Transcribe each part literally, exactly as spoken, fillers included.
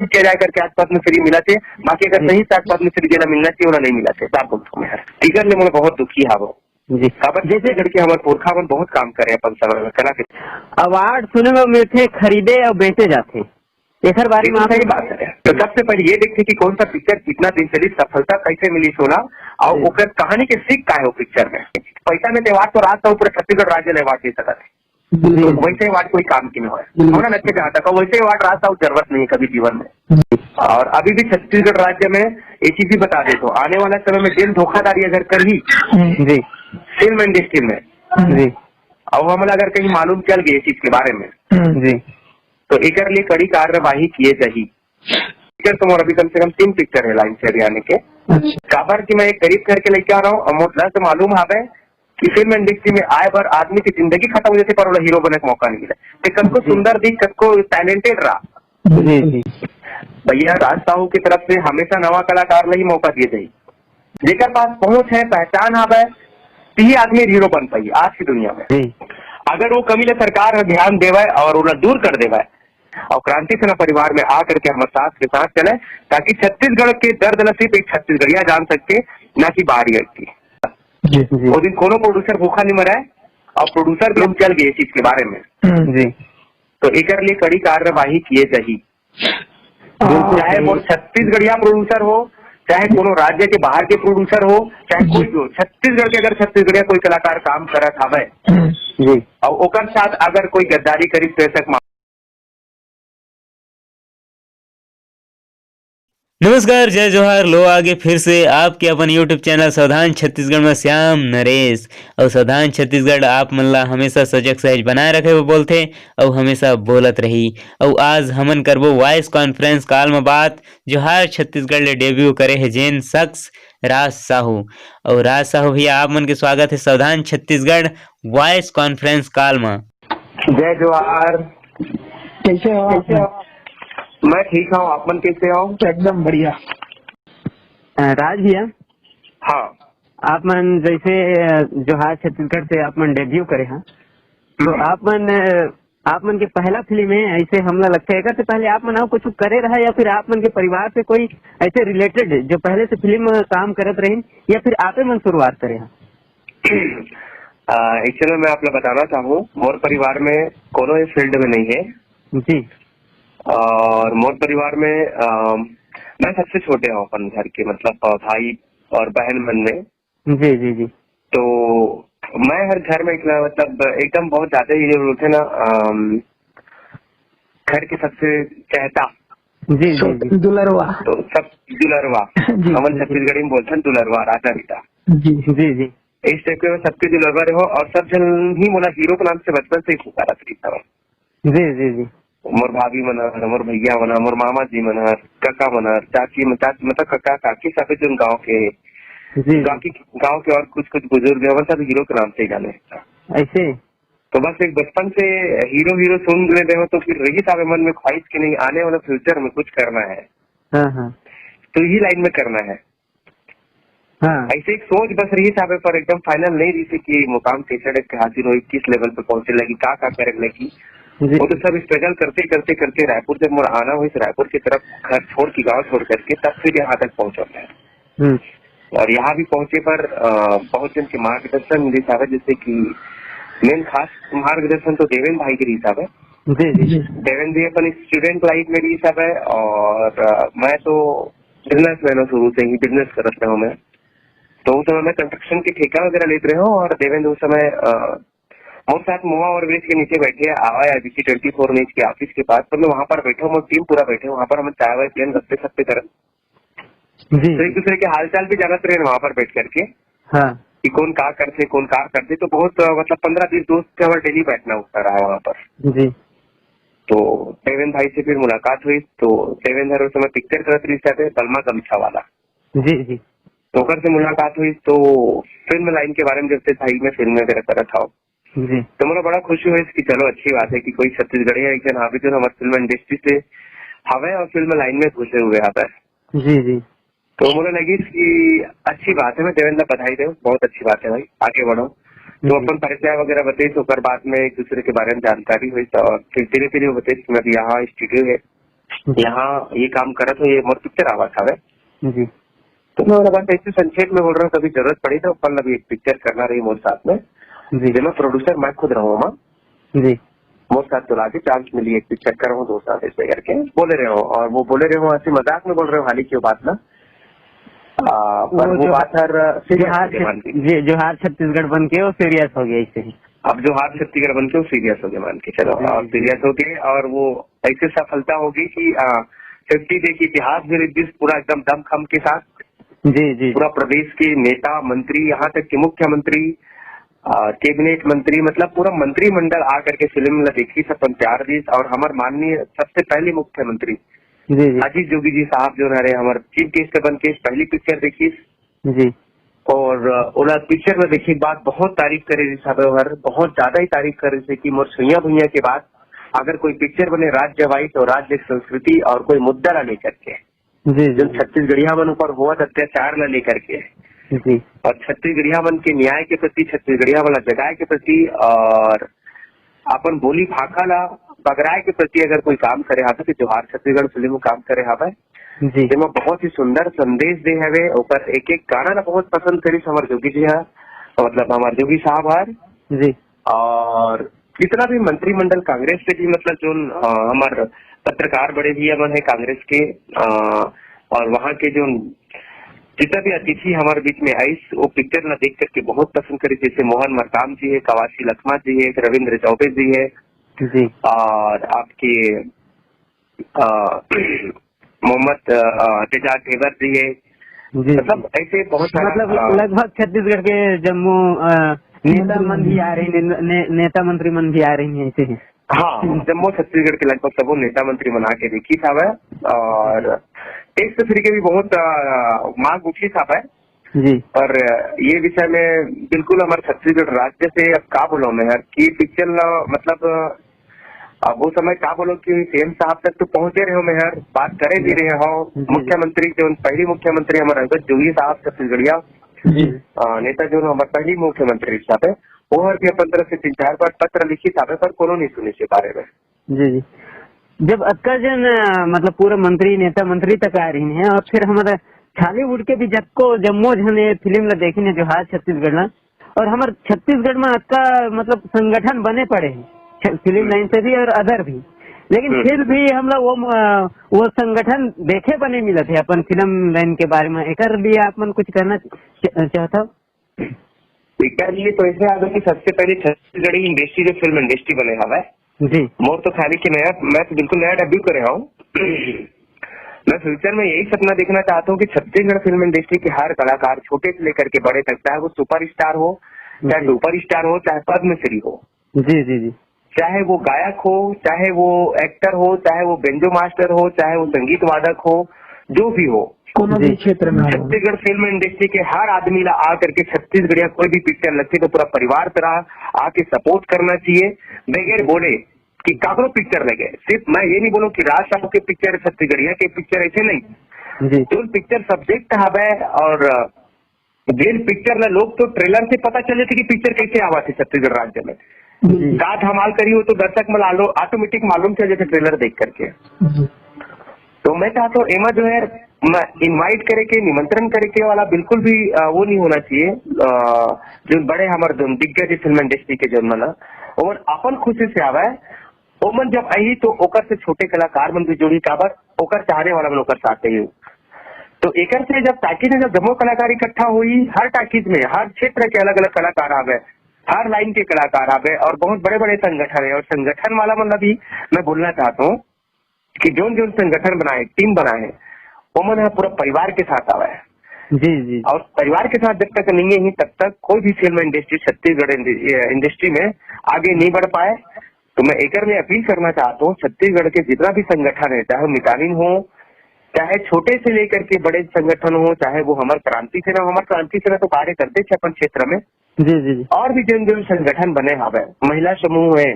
किया जाए करके आज पद्मश्री मिला थे, बाकी अगर जी। सही से आज पद्मश्री जेला मिलना चाहिए, ओला नहीं मिला थे, साफ बोलथों मैं। फिकर ले मोला बहुत दुखी हावो। जी। काबर जैसे छत्तीसगढ़ के हमर पुरखा मन बहुत काम करे अपन समय में, कला के। अवार्ड सुने में मिलथे, खरीदे अउ बेचे जाथे, एकर बारे में बिल्कुल आप सही बात है। तो सबसे पहले ये देखते कि कौन सा पिक्चर कितना दिन चली, सफलता कैसे मिली सोना, और जी। ओकर कहानी के सीख का है वो पिक्चर में। पैसा में तो अवार्ड तो राज साहू पूरे छत्तीसगढ़ राज्य ले अवार्ड दे सकत है। बिल्कुल। वैसे अवार्ड कोई काम की नहीं है। बिल्कुल। होना नच्चे जहाँ तक, वैसे अवार्ड राज साहू जरूरत नहीं है कभी जीवन में। जी। और अभी भी छत्तीसगढ़ राज्य में एक चीज भी बता दे तो, आने वाला समय में जेन धोखाधड़ी अगर करही जी। फिल्म इंडस्ट्री में, जी। और हमला अगर कहीं मालूम चल गई इस चीज के बारे में, जी। तो एकर लिए कड़ी कार्रवाई किए जाही। पिक्चर तो मोर अभी कम से कम तीन पिक्चर है लाइन से अभी आने के। अच्छा। काबर कि मैं एक गरीब घर के लइका रहा हूँ, और मोर ला तो मालूम हावे कि फिल्म इंडस्ट्री में आए बर आदमी की जिंदगी खत्म हो जाती, पर ओला हीरो बने का मौका नहीं मिला। ते कतको जी। सुंदर दिख, कतको टैलेंटेड रहा। जी, जी। भैया राज साहू की तरफ से हमेशा नवा कलाकार ला ही मौका दिए जाही। जेकर पास पहुंच है, पहचान हावे, तो ही आदमी हीरो बन पाई आज की दुनिया में। जी। अगर वो कमी ला सरकार ध्यान देवे और ओला दूर कर देवे, और क्रांति सेना परिवार में आ करके हमर साथ के साथ चले, ताकि छत्तीसगढ़ के दर्द ला सिर्फ एक छत्तीसगढ़िया जान सके, ना कि बाहरी व्यक्ति। जी, जी। वो दिन कोनो प्रोड्यूसर भूखा नहीं मरा है, और प्रोड्यूसर भी हम चल गए इस चीज के बारे में। हम्म। जी। तो एकर लिए कड़ी कार्रवाई किए जाही। बिल्कुल चाहे सही। वो छत्तीसगढ़िया प्रोड्यूसर हो, चाहे कोनो राज्य के बाहर के प्रोड्यूसर हो, चाहे जी। कोई भी हो, छत्तीसगढ़ के अगर छत्तीसगढ़िया कोई कलाकार काम करत हवे हम्म। जी। और ओकर साथ अगर कोई गद्दारी करी, तो ऐसा मा- नमस्कार, जय जोहार, लो आगे फिर से आपके अपन YouTube चैनल सावधान छत्तीसगढ़ में श्याम नरेश। और सावधान छत्तीसगढ़ आप मन ला हमेशा सजग सहज बनाए रखे बर बोलथे, और हमेशा बोलत रही। और आज हमन करबो वॉइस कॉन्फ्रेंस कॉल में बात, जोहार छत्तीसगढ़ ले डेब्यू करे हे जेन शख्स राज साहू। और राज साहू भैया, आप मन के स्वागत है सावधान छत्तीसगढ़ वॉइस कॉन्फ्रेंस कॉल में। जय जोहार। कैसे हो आप? मैं ठीक हूँ, आप मन कैसे हो? एकदम बढ़िया। अ, राज भैया। हाँ। आप मन जैसे, अ, जोहार छत्तीसगढ़ से आप मन डेब्यू करे हैं, तो हम्म। आप मन, अ, आप मन के पहला फिल्म है, ऐसे हमला लगता है, एकर से पहले आप मन और कुछ करे रहा या फिर आप मन के परिवार से कोई ऐसे रिलेटेड जो पहले से फिल्म काम करत रहिन या फिर आपे मन शुरुआत करे हैं? अ, actually मैं आप ला बताना चाहूँ, मोर परिवार में कोनो ये फील्ड में नहीं है। जी। और मोर परिवार में, अ, मैं सबसे छोटे हूँ अपन घर के, मतलब, अ, भाई और बहन मन में। जी, जी, जी। तो मैं हर घर में इतना, मतलब, एकदम बहुत ज्यादा ये बोलते हैं ना, अम, घर के सबसे चहेता। जी, जी, जी। दुलरवा। तो सब दुलरवा। जी, हमन जी, जी। छत्तीसगढ़ी में बोलते हैं दुलरवा, राजा बेटा। जी। जी, जी। इस टाइप के मैं सबके दुलरवा रहे हो और सब जन ही मोला हीरो के नाम से बचपन से ही पुकारत रहिस हवय। जी, जी, जी। मोर भाभी मन हर, मोर भैया मन हर, मोर मामा जी मन हर, कका मन हर, चाची मन, चाची मतलब कका काकी सभी जन गाँव के, जी। गाँव के, गाँव के और कुछ कुछ बुजुर्ग है, वो सब हीरो के नाम से ही जाने। ऐसे? तो बस एक बचपन से हीरो हीरो सुन रहे हो तो फिर रही था मन में ख्वाहिश कि नहीं आने वाला फ्यूचर में कुछ करना है। हाँ, हाँ। तो यही लाइन में करना है। हाँ। ऐसे एक सोच बस रही साहब, पर एकदम फाइनल नहीं रही थी कि मुकाम कैसे टाइप के हासिल होई, किस लेवल पे पहुंचे लगी, का का करे लगी। जी। वो तो सब स्ट्रगल करते करते करते रायपुर जब मोर आना हुई, तो रायपुर की तरफ घर छोड़ के, गांव छोड़ करके, तब फिर यहाँ तक पहुंचा मैं। हम्म। और यहाँ भी पहुंचे पर, अ, बहुत जन के मार्गदर्शन रही साहब, जैसे कि मेन खास मार्गदर्शन तो देवेंद्र भाई के रही साहब है। जी, जी। देवेंद्र जी अपन स्टूडेंट लाइफ में रही साहब है और, अ, मैं तो बिजनेसमैन हूँ, शुरू से ही बिजनेस करत रहे हूँ मैं। तो उस समय मैं कंस्ट्रक्शन के ठेका वगैरह लेत रहे हूँ और देवेंद्र उस समय, अ, मोर साथ मोवा ओवरब्रिज के नीचे बैठे आवा है, आईबीसी ट्वेंटी फोर न्यूज के ऑफिस के पास, तो मैं वहाँ पर बैठा हूँ, मोर टीम पूरा बैठे, वहाँ पर हम चाय वाय पियन, गप्पे सप्पे करन। जी, तो एक जी। दूसरे के हालचाल भी जानत रहे वहाँ पर बैठ करके। हाँ। कि कौन का करथे, कौन का करथे, तो बहुत, अ, मतलब पंद्रह बीस दोस्त के हमारा डेली बैठना उठना रहा वहाँ पर। जी। तो देवेंद्र भाई से फिर मुलाकात हुई, तो देवेंद्र हर उस समय पिक्चर करत रही थे, बलमा गमछा वाला। जी, जी। तो ओकर से मुलाकात हुई, तो फिल्म लाइन के बारे में जब से भाई मैं फिल्म वगैरह करत हूँ, जी। तो मोला बड़ा खुशी हुई कि चलो अच्छी बात है कि कोई छत्तीसगढ़िया एक जन हावे जो हमारे फिल्म इंडस्ट्री से हवे और फिल्म लाइन में घुसे हुए हवे। जी, जी। तो मोला लगी कि अच्छी बात है, मैं देवेंद्र बधाई देव, बहुत अच्छी बात है भाई, आगे बढ़ो। तो जी। अपन परिचय वगैरह बताई, तो ओकर बाद में एक दूसरे के बारे में जानकारी हुई, तो फिर धीरे धीरे वो बताई कि मैं अभी यहाँ स्टूडियो है, यहाँ ये काम करत हो, ये मोर पिक्चर आवत हवे। जी। तो मैं ओला बस ऐसे संक्षेप में बोल रहा हूँ, कभी जरूरत पड़ी तो अपन ला भी एक पिक्चर करना रही मोर साथ में, जी। जेमा प्रोड्यूसर मैं खुद रहूँ, जी। मोर साथ तो लागे चांस मिली एक पिक्चर करूँ दो साथ ऐसे करके बोले रहे हो, और वो बोले रहे हो ऐसे मजाक में बोल रहे हो, हाली की बात ना। आ, पर वो वो जो बात हर सीरियस जोहार हो गया छत-, मान के। जी, जोहार छत्तीसगढ़ बन के वो सीरियस हो गया इससे। अब जोहार छत्तीसगढ़ बन के वो सीरियस हो गया मान के चलो, जी, और जी। सीरियस हो गए और वो ऐसे सफलता होगी कि, आ, फिफ्टी डे के इतिहास भी लिख दिस पूरा एकदम दमखम के साथ। जी, जी। पूरा प्रदेश के नेता, मंत्री, यहाँ तक कि मुख्यमंत्री, आ, कैबिनेट मंत्री, मतलब पूरा मंत्रिमंडल आ करके फिल्म ला देखिस, अपन प्यार दिस, और हमार माननीय सबसे पहले मुख्यमंत्री जी, जी। अजीत जोगी जी साहब जो हरे हमार चीफ गेस्ट बन के पहली पिक्चर देखिस। जी। और, अ, ओला पिक्चर में देखिए के बाद बहुत तारीफ करे रिहिस हवे हर, बहुत ज्यादा ही तारीफ करे रिहिस कि मोर सुइया भुइया के बाद अगर कोई पिक्चर बने राज्य वाइज और राज्य संस्कृति और कोई मुद्दा ला लेकर के, जी, जी, जो जी। छत्तीसगढ़िया मन ऊपर होवत अत्याचार ला लेकर के, जी। और छत्तीसगढ़िया मन के न्याय के प्रति, छत्तीसगढ़िया वाला जगाए के प्रति, और अपन बोली भाखा ला बगराए के प्रति अगर कोई काम करे हावे, तो जोहार छत्तीसगढ़ फिल्म काम करे हावे। जी। जेमा बहुत ही सुंदर संदेश दे हवे, ओकर एक एक गाना ला बहुत पसंद करिस हमर जोगी जी हा, मतलब हमर जोगी साहब हर। जी। और जितना भी मंत्रिमंडल कांग्रेस के भी, मतलब जोन, अ, हमर पत्रकार बड़े भैया मन है कांग्रेस के, अ, और वहाँ के जो जितना भी अतिथि हमारे बीच में आइस, वो पिक्चर ला देख करके बहुत पसंद करिस, जैसे मोहन मरकाम जी है, कवासी लखमा जी है, रविंद्र चौबे जी है, जी। और आपके, अ, मोहम्मद, अ, तेजाब ढेबर जी है। जी, मतलब जी। ऐसे बहुत सारा, मतलब अ, लगभग छत्तीसगढ़ के जम्मो, अ, नेता मन भी आ रहे हैं, ने-, ने-, नेता मंत्री मन भी आ रहे हैं ऐसे ही। हाँ, जम्मो छत्तीसगढ़ के लगभग सबो नेता मंत्री मन आके देखिस हावय और टेस्ट फ्री के भी बहुत, अ, मांग उठिस हावय। जी। पर ये विषय में बिल्कुल हमारे छत्तीसगढ़ राज्य से अब का बोलो मैं यार कि पिक्चर ला, मतलब, अब वो समय का बोलो कि सीएम साहब तक तो पहुंचे रहे हो मैं यार, बात करे भी रहे हो। जी, जी। मुख्यमंत्री जो पहली मुख्यमंत्री हमारे रघुवीर जोगी साहब छत्तीसगढ़िया, जी। अ, नेता जो हमारे पहली मुख्यमंत्री साहब है, वो हर भी अपन तरफ से तीन चार बार पत्र लिखिस हावय, पर कोनो नहीं सुनिस ए बारे में। जी, जी। जब अतका जन, अ, मतलब पूरा मंत्री, नेता मंत्री तक आ रही हैं और फिर हमारा छॉलीवुड के भी जतको जम्मो झन ये फिल्म ला देखिन हे जोहार छत्तीसगढ़ ला, और हमार छत्तीसगढ़ में अतका मतलब संगठन बने पड़े हैं, छ-, फिल्म हम्म। लाइन से भी और अदर भी, लेकिन हम्म। फिर भी हम लोग वो, अ, वो संगठन देखे बने मिलत है अपन फिल्म लाइन के बारे में। एकर लिए आप मन कुछ कहना च-, चाहता हो? एकर लिए तो ऐसे आ गया कि सबसे पहले छत्तीसगढ़ी इंडस्ट्री जो फिल्म इंडस्ट्री बने हवय, जी। मोर तो खाली के नया, मैं तो बिल्कुल नया डेब्यू करे हूँ। मैं फ्यूचर में यही सपना देखना चाहता हूँ कि छत्तीसगढ़ फिल्म इंडस्ट्री के हर कलाकार, छोटे से लेकर के बड़े तक, चाहे वो सुपरस्टार हो, चाहे जी। डुपरस्टार हो, चाहे पद्मश्री हो, जी, जी, जी। चाहे वो गायक हो, चाहे वो एक्टर हो, चाहे वो बेंजो मास्टर हो, चाहे वो संगीत वादक हो, जो भी हो, कोनो भी जी। क्षेत्र में हो। छत्तीसगढ़ फिल्म इंडस्ट्री के हर आदमी ला आ करके छत्तीसगढ़िया कोई भी पिक्चर लगती तो पूरा परिवार तरह आके सपोर्ट करना चाहिए, बगैर बोले कि काकरो पिक्चर लगे। सिर्फ मैं ये नहीं बोलूं कि राज साहब के पिक्चर, छत्तीसगढ़िया के पिक्चर, ऐसे नहीं। जी। जो पिक्चर सब्जेक्ट हवे और जेन पिक्चर ला लोग तो ट्रेलर से पता चले थे कि पिक्चर कैसे आवा थे छत्तीसगढ़ राज्य में। जी। का धमाल करी हो तो दर्शक मन ला ऑटोमेटिक मालूम चल जाते ट्रेलर देख करके। जी। तो मैं चाहता हूँ एमा जो है, मैं इनवाइट करे के, निमंत्रण करे के वाला बिल्कुल भी, अ, वो नहीं होना चाहिए। अ, जो बड़े हमारे जो दिग्गज फिल्म इंडस्ट्री के जो मन ह, ओमन अपन खुशी से आवे, ओमन जब आही तो ओकर से छोटे कलाकार मन भी जुड़ी, काबर ओकर चाहने वाला मन ओकर साथ ही हो। तो एकर से जब टाकीज में जब जम्मो कलाकार इकट्ठा होई, हर टाकीज में हर क्षेत्र के अलग-अलग कलाकार आवे, हर लाइन के कलाकार आवे और बहुत बड़े-बड़े संगठन है और संगठन वाला मन ला भी मैं बोलना चाहता हूँ कि जोन-जोन संगठन बनाए, टीम बनाए, ओमन ह पूरा परिवार के साथ आवे। जी, जी। और परिवार के साथ जब तक नहीं है, तब तक कोई भी फिल्म इंडस्ट्री, छत्तीसगढ़ इंड-, इंडस्ट्री में आगे नहीं बढ़ पाए। तो मैं एकर में अपील करना चाहता हूँ, छत्तीसगढ़ के जितना भी संगठन है, चाहे वो मितानिन हो, चाहे छोटे से लेकर के बड़े संगठन हो, चाहे वो हमार क्रांति सेना हो, हमार क्रांति सेना तो कार्य करते थे अपन क्षेत्र में। जी, जी, जी। और भी जन जन संगठन बने हवे, महिला समूह है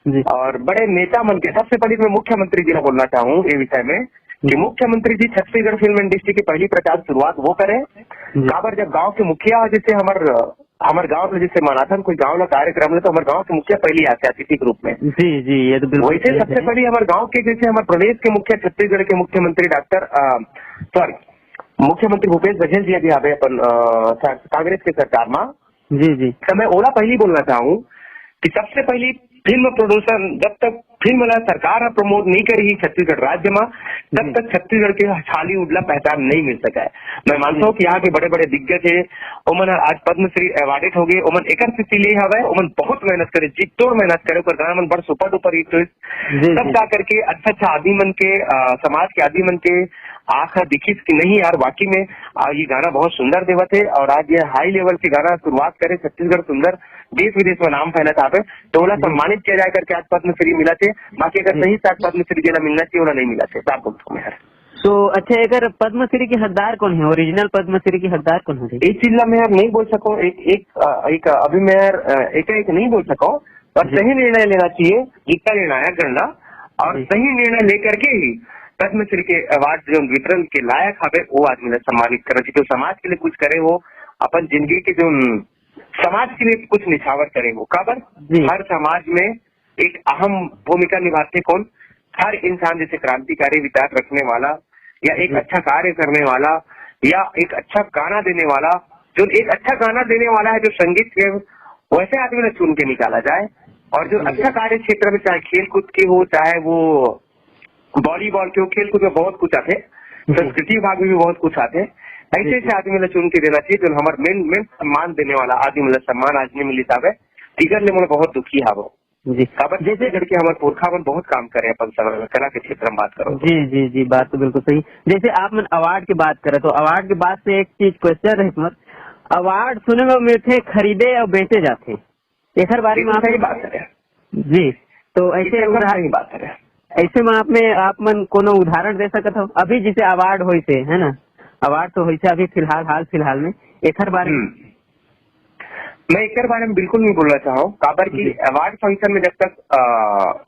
जी। और बड़े नेता मन के, सबसे पहले मैं मुख्यमंत्री जी ला बोलना चाहूँ ये विषय में कि जी। मुख्यमंत्री जी छत्तीसगढ़ फिल्म इंडस्ट्री की पहली प्रचार शुरुआत वो करे, जी। काबर जब गांव के मुखिया जैसे हमार हमर गांव में जैसे मनाथन कोई गांव ला कार्यक्रम ले, तो हमर गांव के मुखिया पहली आथे अतिथि के रूप में। जी, जी, ये तो बिल्कुल वैसे सही सबसे है। पहली हमर गांव के, जैसे हमर प्रदेश के मुखिया, छत्तीसगढ़ के मुख्यमंत्री डॉक्टर, अ, सॉरी, मुख्यमंत्री भूपेश बघेल जी अभी आवे अपन, अ, सा-, कांग्रेस के सरकार में। जी, जी। तो मैं ओला पहली बोलना चाहूँ कि सबसे पहली फिल्म प्रोड्यूसर, जब तक फिल्म ला सरकार ह प्रमोट नहीं करी छत्तीसगढ़ राज्य में, तब जी। तक छत्तीसगढ़ के हॉलीवुड ला पहचान नहीं मिल सका है। मैं मानता जी। हूँ कि यहाँ के बड़े-बड़े दिग्गज है, ओमन ह आज पद्मश्री अवार्डेड हो गए, ओमन एकर से लिए हवे, ओमन बहुत मेहनत करे, जी तोड़ मेहनत करे, ओकर गाना मन बड़ सुपर डुपर हिट हुए। जी, तब जी। जा करके अच्छा अच्छा आदमी मन के, अ, समाज के आदमी मन के आँख ह दिखिस कि नहीं यार, वाकई में, अ, ये गाना बहुत सुंदर देवत है और आज ये हाई लेवल के गाना शुरुआत करे छत्तीसगढ़ सुंदर, देश विदेश में नाम फैलत आवे, तो ओला जी। सम्मानित किया जाए करके आज पद्मश्री मिला थे। बाकी अगर जी। सही साथ पद्मश्री जेला मिलना चाहिए, ओला नहीं मिला थे, साफ बोलता हूँ मैं यार। तो अच्छा, अगर पद्मश्री के हकदार कौन है, ओरिजिनल पद्मश्री के हकदार कौन है? इस चीज ला मैं यार नहीं बोल सको, एक, एक, अ, एक, अ, अभी मैं यार, अ, एक, एक नहीं बोल सको, पर जी। सही निर्णय लेना चाहिए, जितना निर्णायक गण ला, और जी। सही निर्णय लेकर के ही पद्मश्री के अवार्ड जो वितरण के लायक हवे, वो आदमी ला सम्मानित करना चाहिए, जो समाज के लिए कुछ करे हो, अपन जिंदगी के जो, हम्म, समाज के लिए कुछ निछावर करे हो। काबर? जी। हर समाज में एक अहम भूमिका निभाते कौन? हर इंसान जैसे क्रांतिकारी विचार रखने वाला या एक जी। अच्छा कार्य करने वाला या एक अच्छा गाना देने वाला, जो एक अच्छा गाना देने वाला है, जो संगीत के, वैसे आदमी ने चुन के निकाला जाए। और जो जी। अच्छा कार्य क्षेत्र में, चाहे खेल कूद के हो, चाहे वो वॉलीबॉल के हो, खेल कूद में बहुत कुछ आते, जी। संस्कृति विभाग में भी बहुत कुछ आते। ऐसे जी, ऐसे जी। आदमी ला चुन के देना चाहिए, जो हमारे मेन, मेन सम्मान देने वाला आदमी ला सम्मान आज नहीं मिली साहब है। इधर ले मोला बहुत दुखी हावो। जी। काबर जैसे छत्तीसगढ़ के हमारे पुरखा मन बहुत काम करे अपन समय में, कला के क्षेत्र में बात करो तो। जी, जी, जी, बात तो बिल्कुल सही। जैसे आप मन अवार्ड की बात करे तो अवार्ड के बाद से एक चीज क्वेश्चन रहे तुम्हार, अवार्ड सुने में मिलथे, खरीदे और बेचे जाथे, एकर बारे में बिल्कुल आप सही बात है। जी, तो ऐसे ये एकदम उदाहरण सही बात है। ऐसे में आप में, आप मन कोनो उदाहरण दे सकत हो? अभी जैसे अवार्ड होइसे, है ना, अवार्ड तो होइसे अभी फिलहाल, हाल फिलहाल में, एकर बारे में हम्म। मैं एकर बारे में बिल्कुल नहीं बोलना चाहूँ, काबर कि जी। अवार्ड फंक्शन में जब तक, अ,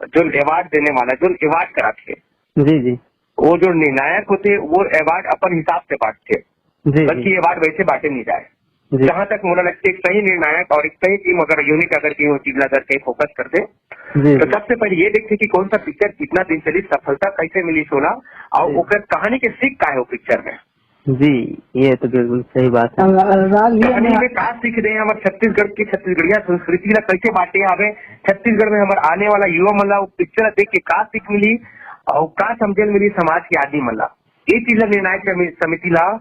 जो अवार्ड देने वाला, जो अवार्ड कराथे, जी, जी। वो जो निर्णायक होथे, वो अवार्ड अपन हिसाब से बांटथे, जी, बल्कि जी। अवार्ड वैसे बांटे नहीं जाए। जी। जहाँ तक मोला लगथे, एक सही निर्णायक और एक सही टीम अगर यूनिट अगर कहीं वो चीज ला अगर कहीं फोकस करथे, जी, तो जी। सबसे पहले ये देखथे कि कौन सा पिक्चर कितना दिन चली, सफलता कैसे मिली सोला, और जी। ओकर कहानी के सीख का है वो पिक्चर में। जी, ये तो बिल्कुल सही बात है। अ, राज भैया, कहानी मैं में का सीख दे, हमारे छत्तीसगढ़ की, छत्तीसगढ़िया संस्कृति ला कैसे बांटे हवे, छत्तीसगढ़ में हमारे आने वाला युवा मन ला वो पिक्चर देख के का सीख मिली और का समझे मिली समाज के आदमी मन ला, ये चीज ला निर्णायक समि-, समिति ला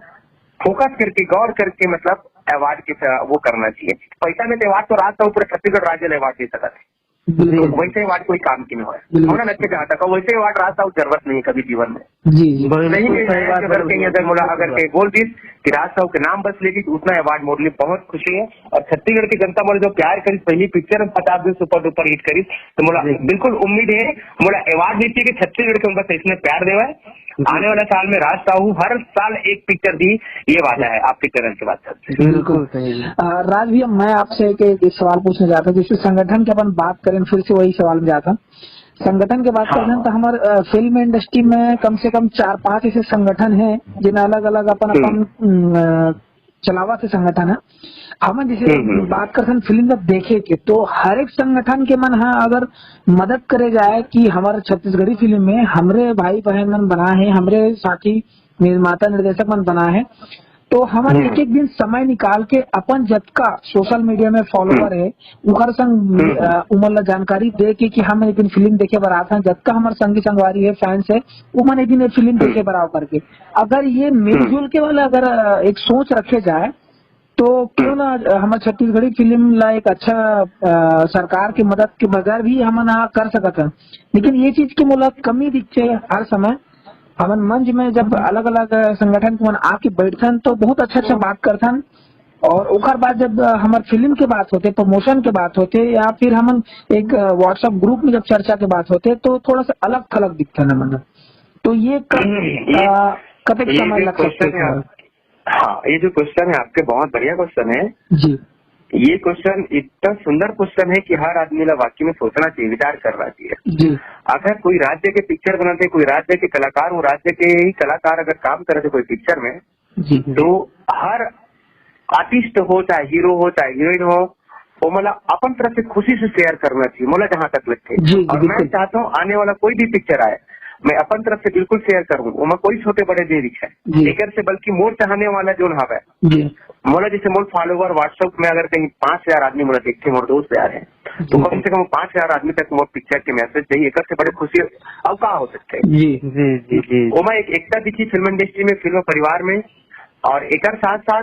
फोकस करके, गौर करके, मतलब, अवार्ड के स-, वो करना चाहिए। पैसा में तो अवार्ड तो राज साहू पूरे छत्तीसगढ़ राज्य ला अवार्ड दे सकत है। बिल्कुल। वैसे अवार्ड कोई काम की नहीं होय। बिल्कुल। होना लगते जहाँ तक, वैसे अवार्ड राज साहू जरूरत नहीं है कभी जीवन में। जी, जी। बिल्कुल सही बात, अगर कहीं, अगर मोला, अगर कहीं बोल दी कि राज साहू के नाम बस ले ली, तो उतना अवार्ड मोर लिए बहुत खुशी है। और छत्तीसगढ़ की जनता मोला जो प्यार करी, पहली पिक्चर में पचास दिन सुपर डुपर हिट करी, तो मोला जी। बिल्कुल उम्मीद है, मोला अवार्ड नहीं चाहिए कि छत्तीसगढ़ के बस इसने प्यार देवा है। जी। आने वाला साल में राज साहू हर साल एक पिक्चर दी, ये वादा है आपके चैनल के माध्यम से। बिल्कुल सही। अ, राज भैया, मैं आपसे एक, एक सवाल पूछना चाहता हूँ। जैसे संगठन की अपन बात करें, फिर से वही सवाल में जाता हूँ। संगठन के बात हाँ। करथन तो हमार, अ, फिल्म इंडस्ट्री में कम से कम चार पांच ऐसे संगठन हैं जिन अलग-अलग अपन, हम्म। अपन, उम, अ, चलावत हे संगठन है। हमन जैसे हम्म, हम्म। बात करथन फिल्म जब देखे के, तो हर एक संगठन के मन ह अगर मदद करे जाए कि हमार छत्तीसगढ़ी फिल्म में हमरे भाई बहन मन बना है, हमरे साथी निर्माता निर्देशक मन बना है, तो हमन हम्म। एक एक दिन समय निकाल के अपन जतका सोशल मीडिया में फॉलोअर हम्म। है, उकर संग, हम्म। अ, उमन ला जानकारी दे के कि हम एक दिन फिल्म देखे बर आत हन, जतका हमर संगी संगवारी है, फैंस है, उमन एक दिन ये फिल्म हम्म। देखे बर आओ करके। अगर ये मिलजुल हम्म। के वाला अगर, अ, एक सोच रखे जाए, तो क्यों हम्म। ना, अ, हमर छत्तीसगढ़ी फिल्म ला एक अच्छा, अ, सरकार की मदद के बगैर भी हमन ह कर सकत हन। लेकिन ये चीज के मोला कमी दिखथे हर समय। हमन मंच में जब अलग-अलग संगठन के मन आके बैठथन, तो बहुत अच्छा-अच्छा बात करथन, और ओकर बाद जब, अ, हमर फिल्म के बात होथे, प्रमोशन के बात होथे, या फिर हमन एक, अ, WhatsApp ग्रुप में जब चर्चा के बात होथे, तो थोड़ा सा अलग-थलग दिखथन हमन। तो ये कब, हम्म, ये, अ, कतेक ये समय जो लग सकथे क्वेश्चन है इसमें? आप-, हाँ, ये जो क्वेश्चन है आपके, बहुत बढ़िया क्वेश्चन है। जी। ये क्वेश्चन इतना सुंदर क्वेश्चन है कि हर आदमी ला वाकई में सोचना चाहिए, विचार करना चाहिए। जी। अगर कोई राज्य के पिक्चर बनाते, कोई राज्य के कलाकार, वो राज्य के ही कलाकार अगर काम करते कोई पिक्चर में, जी। तो हर आर्टिस्ट हो, चाहे हीरो हो, चाहे हीरोइन हो, वो मतलब अपन तरफ से खुशी से शेयर करना चाहिए, मोला जहाँ तक लगथे। जी, जी, और मैं बिल्कुल। चाहता हूँ आने वाला कोई भी पिक्चर आए, मैं अपन तरफ से बिल्कुल शेयर करूँ, ओमा कोई छोटे बड़े नहीं दिखे। जी। एकर से बल्कि मोर चाहने वाला जोन हवे, जी। मोला जैसे मोर फॉलोअर WhatsApp में अगर कहीं पाँच हजार आदमी मोला देखथे, मोर दोस्त यार हैं, तो जी। कम से कम पाँच हजार आदमी तक मोर पिक्चर के मैसेज जाही, एकर से बड़े खुशी अब का हो सकथे? जी। जी, जी, जी। ओमा एक एकता दिखी फिल्म इंडस्ट्री में, फिल्म परिवार में, और एकर साथ साथ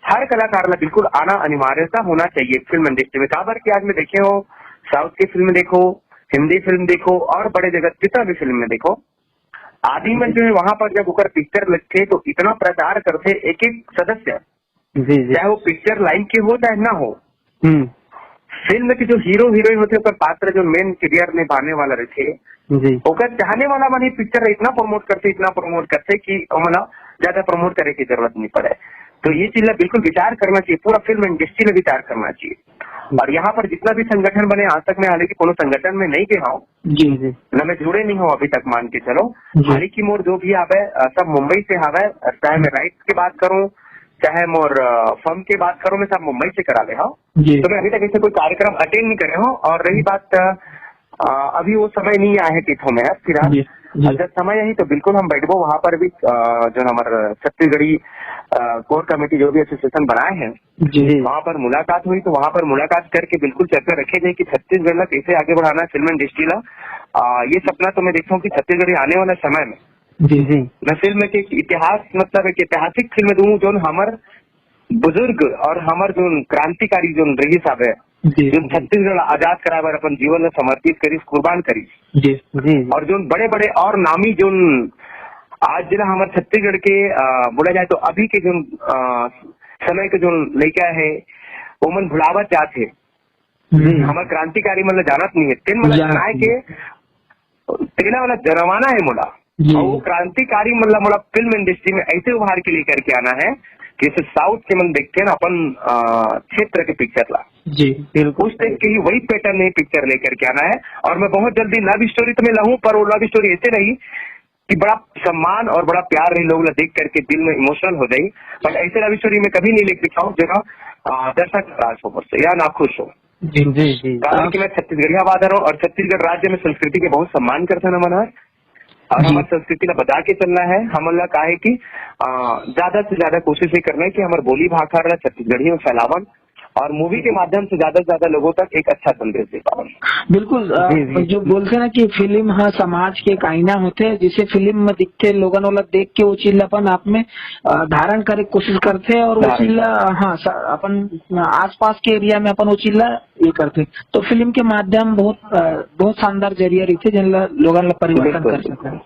हर कलाकार ला बिल्कुल आना अनिवार्यता होना चाहिए फिल्म इंडस्ट्री में। काबर कि आज मैं देखे हो, साउथ की फिल्म देखो, हिंदी फिल्म देखो और बड़े जगत जितना भी फिल्म में देखो, आदमी मन जो है वहां पर जब ओकर पिक्चर लगथे तो इतना प्रचार करथे एक एक सदस्य, जी, जी। चाहे वो पिक्चर लाइन के हो चाहे ना हो। हम्म। फिल्म के जो हीरो हीरोइन होथे, ओकर पात्र जो मेन कैरियर निभाने वाला रहिथे, जी। ओकर चाहने वाला मन ही पिक्चर इतना प्रमोट करथे, इतना प्रमोट करथे कि ओमन ला ज्यादा प्रमोट करे की जरूरत नहीं पड़े। तो ये चीज ला बिल्कुल विचार करना चाहिए, पूरा फिल्म इंडस्ट्री में विचार करना चाहिए। और यहाँ पर जितना भी संगठन बने, आज तक मैं हालांकि कोनो संगठन में नहीं गया हूँ, जी, जी। न मैं जुड़े नहीं हूँ अभी तक, मान के चलो। जी। हालांकि मोर जो भी आवे, अ, सब मुंबई से आवे, चाहे मैं राइट्स की बात करूँ, चाहे मोर, अ, फर्म की बात करूँ, मैं सब मुंबई से करा ले हूँ। जी। तो मैं अभी तक ऐसे कोई कार्यक्रम अटेंड नहीं करे हूँ। और रही बात, अ, अभी वो समय नहीं आया है कि तो मैं फिलहाल, जी, जी। जब समय आई तो बिल्कुल हम बैठबो वहाँ पर भी, अ, जो हमारे छत्तीसगढ़ी, अ, कोर कमेटी जो भी एसोसिएशन बनाए हैं, जी। वहाँ पर मुलाकात हुई, तो वहाँ पर मुलाकात करके बिल्कुल चर्चा रखे जाए कि छत्तीसगढ़ ला कैसे आगे बढ़ाना है, फिल्म इंडस्ट्री ला। आ, ये सपना तो मैं देखता हूँ कि छत्तीसगढ़ के आने वाला समय में जी, जी। मैं फिल्म के इतिहास, मतलब एक ऐतिहासिक फिल्म दूँ जो हमर बुजुर्ग और हमर जो क्रांतिकारी जो रही साहब है, जी, जो जी। छत्तीसगढ़ आजाद कराए बर अपन जीवन ला समर्पित करिस, कुर्बान करिस। जी, जी। और जो बड़े-बड़े और नामी जो आज जिला हमर छत्तीसगढ़ के, अ, बोला जाए तो अभी के जो, अ, समय के जो लइका है, ओमन भुलावत जात हे। जी। हमर क्रांतिकारी मन ला जानत नहीं है। तेन मन ला जानत जनाए नहीं। के तेला वाला जनवाना है मोला। जी। और वो क्रांतिकारी मन ला मोला फिल्म इंडस्ट्री में ऐसे उभार के लेकर के आना है, जैसे साउथ के मन देखते हैं ना अपन, अ, क्षेत्र के पिक्चर ला। जी, बिल्कुल। उस टाइप के ही वही पैटर्न है पिक्चर लेकर के आना है। और मैं बहुत जल्दी लव स्टोरी तो मैं लाऊं, पर वो लव स्टोरी ऐसे नहीं कि बड़ा सम्मान और बड़ा प्यार रही, लोग ला देख करके दिल में इमोशनल हो जाई। पर ऐसे लव स्टोरी में कभी नहीं लेके दिखाऊं, जगह, अ, दर्शक नाराज हो मुझसे या नाखुश हो। जी, जी, जी। कारण कि मैं छत्तीसगढ़िया बात रहा हूँ और छत्तीसगढ़ राज्य में संस्कृति के बहुत सम्मान करते हैं हमन ह। और जी। हमर संस्कृति ला बचा के चलना है। हमन ला का है कि, अ, ज्यादा से ज्यादा कोशिश ये करना है कि हमर बोली भाखा ला छत्तीसगढ़ी में फैलावन और मूवी के माध्यम से ज्यादा से ज्यादा लोगों तक एक अच्छा संदेश दे पावन। बिल्कुल, अ, जी, जी। जो बोलते हैं ना कि फिल्म ह समाज के एक आईना होथे, जैसे फिल्म में दिखते लोगन वाला देख के वो चीज ला अपन आप में, अ, धारण करे के कोशिश करथे और वो धारण। चीज ला, हाँ, स-, अपन आसपास के एरिया में अपन वो चीज ला ये करथे। तो फिल्म के माध्यम बहुत, अ, बहुत शानदार जरिया रहिथे, जेन ला लोगन ला परिवर्तन बिल्कुल, कर सकथे। बिल्कुल।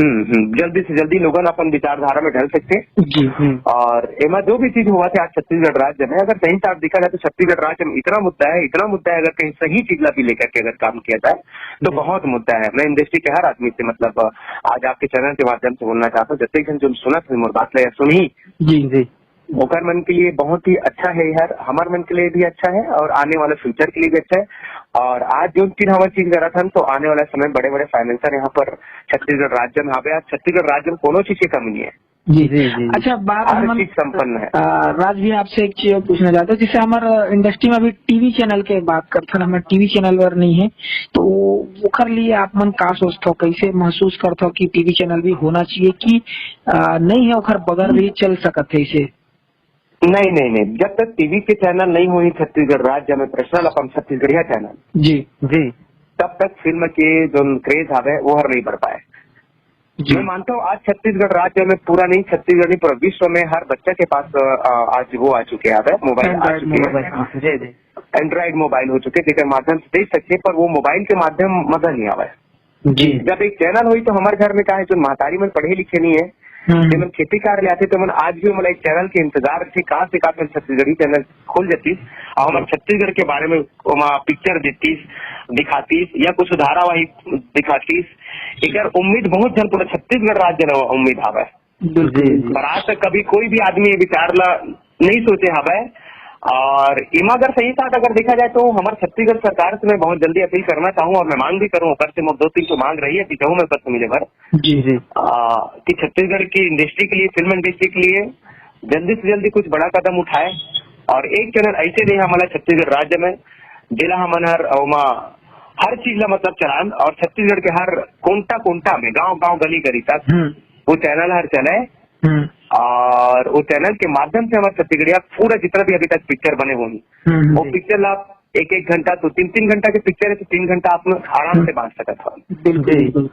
हम्म, हम्म, जल्दी से जल्दी लोगन अपन विचारधारा में ढल सकथे। जी, हम्म। और एमा जो भी चीज हुआ थे आज छत्तीसगढ़ राज्य में, अगर सही साफ देखा जाए तो छत्तीसगढ़ राज्य में इतना मुद्दा है, इतना मुद्दा है, अगर कहीं सही चीज ला भी लेकर के अगर काम किया जाए तो जी। बहुत मुद्दा है। मैं इंडस्ट्री के हर आदमी से, मतलब, आज आपके चैनल के माध्यम से बोलना चाहता हूँ, जतने जन जो सुनत हे मोर बात ला या सुनही, जी, जी। ओकर मन के लिए बहुत ही अच्छा है यार, हमर मन के लिए भी अच्छा है और आने वाले फ्यूचर के लिए भी अच्छा है। और आज जो चीज हमर चीज करत हन, तो आने वाला समय बड़े-बड़े फाइनेंसर यहाँ पर छत्तीसगढ़ राज्य में आवे। आज छत्तीसगढ़ राज्य में कोनो चीज की कमी नहीं है। जी। जी, जी, जी। अच्छा, बात हर हमन, चीज संपन्न है। अ, राज भैया, आपसे एक चीज और पूछना चाहता हूँ, जैसे हमर इंडस्ट्री में अभी टीवी चैनल के बात करथन, हमर टीवी चैनल बर नहीं है, तो ओकर लिए आप मन का सोचथो, कैसे महसूस करथो कि टीवी चैनल भी होना चाहिए कि, अ, नहीं है, ओकर बगैर भी चल सकत है इसे? नहीं, नहीं, नहीं। जब तक टीवी के चैनल नहीं होही छत्तीसगढ़ राज्य में पर्सनल अपन छत्तीसगढ़िया चैनल, जी। जी। तब तक फिल्म के जो क्रेज हवे, वो हर नहीं बढ़ पाए। जी। मैं मानता हूँ, आज छत्तीसगढ़ राज्य में पूरा नहीं, छत्तीसगढ़ नहीं, पूरा विश्व में हर बच्चा के पास, अ, अ, आज वो आ चुके हैं, मोबाइल आ Android चुके हैं। मोबाइल, हाँ, जी, जी। Android मोबाइल हो चुके हैं, जेकर माध्यम से देख सकते हैं, पर वो मोबाइल के माध्यम मजा नहीं आवा है। जी। जब एक चैनल होई तो हमारे घर में का है, जो महतारी मन पढ़े लिखे नहीं है, हम्म। जेमन खेती कार्य ले आथे, तेमन आज भी मोला एक चैनल के इंतजार रथे, कहाँ से कहाँ से छत्तीसगढ़ी चैनल खुल जातीस और हमर छत्तीसगढ़ के बारे में ओमा पिक्चर देतीस, दिखातीस या कुछ धारावाहिक दिखातीस। एकर उम्मीद बहुत झन पूरा छत्तीसगढ़ राज्य ल उम्मीद हावय। बिल्कुल, जी, जी। पर आज तक कभी कोई भी आदमी ये विचार ला नहीं सोचे हवय। और एमा अगर सही साथ अगर देखा जाए तो हमर छत्तीसगढ़ सरकार से मैं बहुत जल्दी अपील करना चाहूँ और मैं मांग भी करूँ ओकर से, मोर दो तीन ठो मांग रही है कि कहूँ मैं ओकर से मिले बर। जी, जी। आ, कि छत्तीसगढ़ की इंडस्ट्री के लिए, फिल्म इंडस्ट्री के लिए जल्दी से जल्दी कुछ बड़ा कदम उठाए और एक चैनल ऐसे दे हमला छत्तीसगढ़ राज्य में, जेला हमन हर ओमा हर चीज ला मतलब चलान और छत्तीसगढ़ के हर कोंटा कोंटा में, गांव गांव, गली गली तक हम्म। वो चैनल हर चले हम्म। और वो चैनल के माध्यम से हमारे छत्तीसगढ़िया पूरा जितना भी अभी तक पिक्चर बने होही, हम्म, वो जी। पिक्चर ला एक एक घंटा, तो तीन तीन घंटा के पिक्चर है, तो तीन घंटा आप लोग आराम से बांट सकत हो। बिल्कुल, जी। बिल्कुल।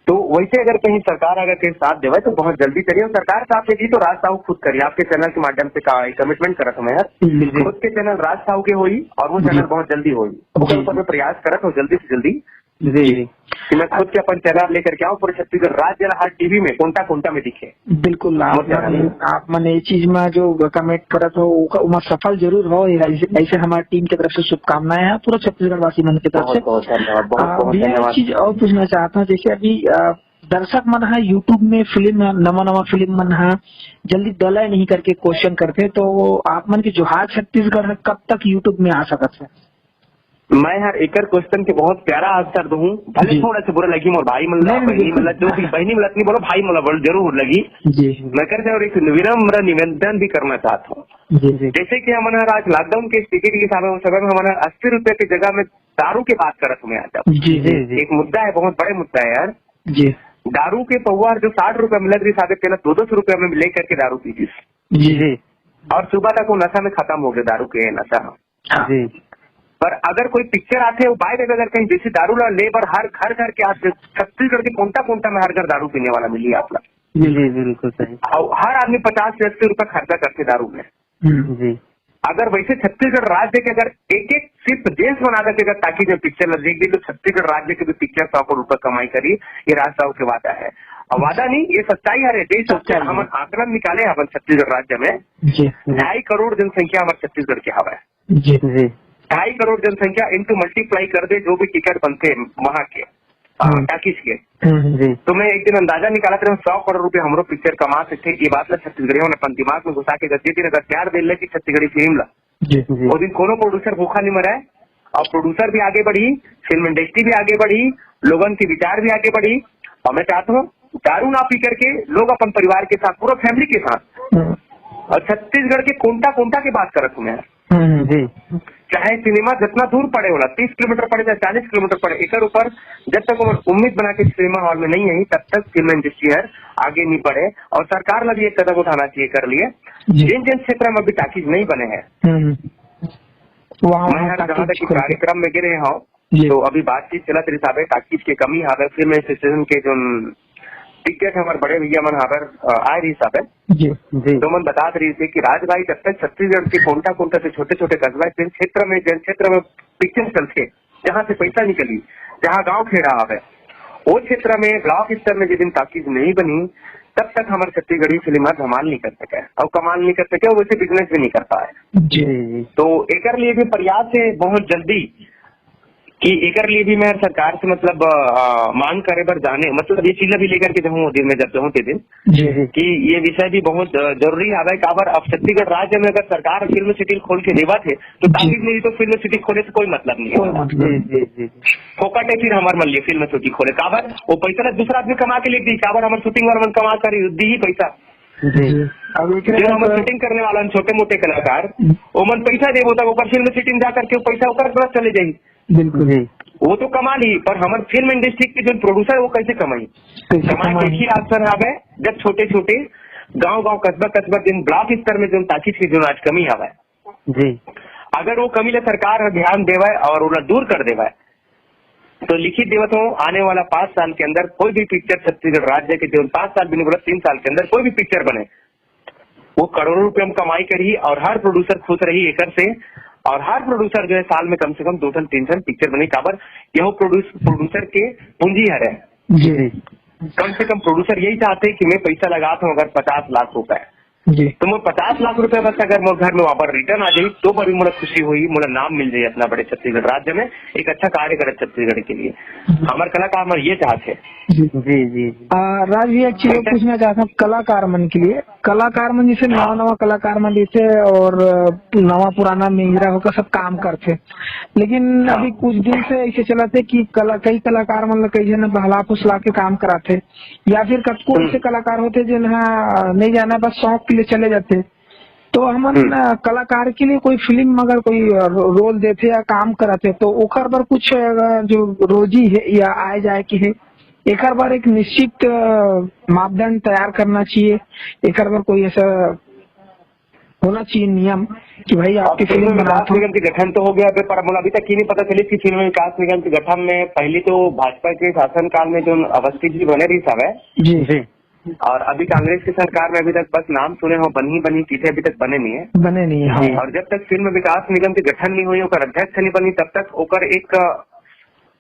तो वैसे अगर कहीं सरकार अगर कहीं साथ देवे तो बहुत जल्दी चलिए। और सरकार साथ में भी तो राज साहू खुद करिए, आपके चैनल के माध्यम से का कमिटमेंट करत हूँ मैं यार। बिल्कुल। खुद के चैनल राज साहू के होई और वो जी। चैनल बहुत जल्दी होई। ओकर जी। ऊपर में प्रयास करत हो जल्दी से जल्दी जी। कि मैं खुद के अपन चैनल लेकर के आऊँ, पूरे छत्तीसगढ़ राज्य ला हर टीवी में कोंटा कोंटा में दिखे। बिल्कुल, आप वो चैनल मन, है। आप मन ये चीज में जो कमिट करत हो, ओकर, ओमा सफल जरूर हो। ये ऐसे, ऐसे हमारी टीम की तरफ से शुभकामनाएं हैं, पूरा छत्तीसगढ़ वासी मन की तरफ बहुत, से। बहुत धन्यवाद, बहुत, आ, बहुत भैया, एक धन्यवाद। चीज और पूछना चाहता हूँ, जैसे अभी, आ, दर्शक मन है YouTube में फिल्म, नवा नवा फिल्म मन है, जल्दी डले नहीं करके क्वेश्चन करते, तो आप मन के जोहार छत्तीसगढ़ है, कब तक YouTube में आ सकत है? मैं हर एकर क्वेश्चन के बहुत प्यारा आंसर दूँ, भले जी। थोड़ा सा बुरा लगी मोर भाई मन ला, नहीं, नहीं, बहनी मन ला, बिल्कुल। जो भी बहनी मन ला नहीं बोलो, भाई मन ला बोल जरूर लगी। जी। मैं कर और एक विनम्र निवेदन भी करना चाहता हूँ। जी, जी। जैसे कि हमन हर आज लॉकडाउन के स्थिति के हिसाब से, उस समय हमन हर अस्सी रुपए की जगह में दारू की बात करत हूँ मैं आज। जी, जी, जी। एक मुद्दा है, बहुत बड़े मुद्दा है यार। जी। दारू के पौवा जो साठ रुपए मिलत रही साहब, तेला दो दो सौ रुपए में लेकर के दारू पीतीस। जी। जी। और सुबह तक वो नशा में खत्म हो गए, दारू के नशा। हाँ। जी। पर अगर कोई पिक्चर आथे, वो बाय द वे अगर कहीं जैसे दारू ला ले बर हर घर घर के आज छत्तीसगढ़ के कोंटा कोंटा में हर घर दारू पीने वाला मिली आप ला। जी, जी, बिल्कुल सही। और हर आदमी पचास से अस्सी रुपए खर्चा करते दारू में। हम्म। जी। अगर वैसे छत्तीसगढ़ राज्य के अगर एक एक सिर्फ देश बना करके अगर ताकि जो पिक्चर ला देख दे तो छत्तीसगढ़ राज्य के भी पिक्चर सौ करोड़ रुपए कमाई करी, ये राज साहू के वादा है। और वादा नहीं, ये सच्चाई है रे, देश सच्चाई है। हम आंकलन निकाले अपन छत्तीसगढ़ राज्य में जी। ढाई करोड़ जनसंख्या हमारे छत्तीसगढ़ के हवा है। जी। जी। ढाई करोड़ जनसंख्या into multiply कर दे, जो भी टिकट बनते हैं वहाँ के, आ, हम्म। टॉकीज के। हम्म। जी। तो मैं एक दिन अंदाजा निकाला था, सौ करोड़ रुपए हमरो पिक्चर कमा सकते हैं। ये बात ला छत्तीसगढ़ी ने अपन दिमाग में घुसा के रख दी थी, अगर प्यार दे ले कि छत्तीसगढ़ी फिल्म ला। जी। जी। वो दिन कोनो प्रोड्यूसर भूखा नहीं मरा है, और प्रोड्यूसर भी आगे बढ़ी, फिल्म इंडस्ट्री भी आगे बढ़ी, लोगन के विचार भी आगे बढ़ी। और मैं चाहता हूँ दारू ना पी करके लोग अपन परिवार के साथ, पूरा फैमिली के साथ, हम्म। और छत्तीसगढ़ के कोंटा कोंटा के बात करत हूँ मैं। हम्म, जी। चाहे सिनेमा जितना दूर पड़े होला, तीस किलोमीटर पड़े चाहे चालीस किलोमीटर पड़े, एकर ऊपर जब तक वो उम्मीद बना के सिनेमा हॉल में नहीं आई, तब तक फिल्म इंडस्ट्री हर आगे नहीं बढ़े। और सरकार ला भी एक कदम उठाना चाहिए कर लिए। जी। जिन जिन क्षेत्र में अभी टाकीज नहीं बने हैं, हम्म। वहाँ, मैं वहाँ हर जहाँ टाकीज तक खुल के। कार्यक्रम में गिरे हूँ, जी। तो अभी बातचीत चलत रही साहब, टाकीज के कमी हावे, फिल्म एसोसिएशन के जो टिकट हमारे बड़े भैया मन हावर, अ, आए रही साहब। जी। जी। तो मन बतात रही थी कि राज भाई जब तक छत्तीसगढ़ के कोंटा कोंटा से छोटे छोटे कस्बा, जिन क्षेत्र में, जिन क्षेत्र में पिक्चर चलते, जहाँ से पैसा निकली, जहाँ गांव खेड़ा आवे, वो क्षेत्र में ब्लॉक स्तर में जिस दिन टाकीज नहीं बनी, तब तक हमारे छत्तीसगढ़ी फिल्म धमाल नहीं कर सके और कमाल नहीं कर सके और वैसे बिजनेस भी नहीं कर पाए। जी। जी, जी। तो एकर लिए भी प्रयास है बहुत जल्दी कि एकर लिए भी मैं सरकार से मतलब, अ, मांग करे बर जाने, मतलब ये चीज भी लेकर के जाऊँ दिन में जब जाऊँ के दिन जी, जी। कि ये विषय भी बहुत, अ, जरूरी हवे। काबर अब छत्तीसगढ़ राज्य में अगर सरकार फिल्म सिटी खोल के देवत है तो जी। टाकीज नहीं तो फिल्म सिटी खोले से कोई मतलब नहीं कोई है। मतलब जी, नहीं। जी, जी, जी। फोकट है फिर हमारे मन लिए फिल्म सिटी खोले, काबर वो पैसा ला दूसरा आदमी कमा के लेके दी, काबर हमारे शूटिंग वाला मन कमा कर दी ही पैसा। जी। जी। अब एक जो हमर शूटिंग करने वाला हन, छोटे मोटे कलाकार, हम्म। ओमन पैसा देबो तब ओकर फिल्म सिटी में जा करके वो पैसा ओकर तरफ चले जाही। बिल्कुल। जी। वो तो कमा ली, पर हमर फिल्म इंडस्ट्री के जो प्रोड्यूसर वो कैसे कमाई? कैसे कमाई? कमाई? एक ही रास्ता हवे, जब छोटे छोटे गांव गांव, कस्बा कस्बा, जिन ब्लॉक स्तर में जो टाकीज के जो आज कमी हवे, जी। अगर वो कमी ला सरकार ध्यान देवे और ओला दूर कर देवे, तो लिखित देवत हूँ, आने वाला पाँच साल के अंदर कोई भी पिक्चर छत्तीसगढ़ राज्य के, जो पाँच साल भी नहीं बोला, तीन साल के अंदर कोई भी पिक्चर बने, वो करोड़ों रुपए में कमाई करी और हर प्रोड्यूसर खुश रही एकर से। और हर प्रोड्यूसर जो है साल में कम से कम दो ठन तीन ठन पिक्चर बने, काबर यह प्रोड्यूस-, प्रोड्यूसर के पूंजी हरे। जी। कम से कम प्रोड्यूसर यही चाहते हैं कि मैं पैसा लगाता हूँ अगर पचास लाख रुपए, जी। तो मोर पचास लाख रुपया बस अगर मोर घर में वापस रिटर्न आ जाई, तो बर भी मोला खुशी होई, मोला नाम मिल जाई इतना बड़े छत्तीसगढ़ राज्य में, एक अच्छा कार्य करे छत्तीसगढ़ के लिए। हमार कलाकार हमार ये चाहत है। जी। जी, जी, जी। आ, राज भैया, एक चीज और पूछना चाहता हूँ कलाकार मन के लिए। कलाकार मन जैसे नवा, हाँ। नवा कलाकार मन जैसे और, अ, नवा पुराना मिंजरा होकर सब काम करते, लेकिन हाँ। अभी कुछ दिन से ऐसे चलत है कि कला-, कई कलाकार मन ला कई झन बहला फुसला के काम कराते। या फिर कतको हम्म। ऐसे कलाकार होते जिन हा नहीं जाना, बस शौक के लिए चले जाते। तो हमन, हम्म। अ, कलाकार के लिए कोई फिल्म अगर कोई, अ, रो-, रोल देथे या काम करत हे, तो ओकर बर कुछ, अ, जो रोजी है या आय जाय के है, एकर बर एक निश्चित, अ, मापदंड तैयार करना चाहिए। एकर बर कोई ऐसा होना चाहिए नियम कि भाई, अब आपकी फिल्म फिल्म विकास बनात हो। निगम के गठन तो हो गया, पर मोला अभी तक ये नहीं पता चलिस कि फिल्म विकास निगम के गठन में पहले तो भाजपा के शासनकाल में जो अवस्थित जी बने रहिस हवय, जी। जी। और अभी कांग्रेस की सरकार में अभी तक बस नाम सुने हो, बनी, बनी चीजें अभी तक बने नहीं है। बने नहीं है, हाँ। जी। और जब तक फिल्म विकास निगम के गठन नहीं हुई, ओकर अध्यक्ष नहीं बनी, तब तक ओकर एक, अ,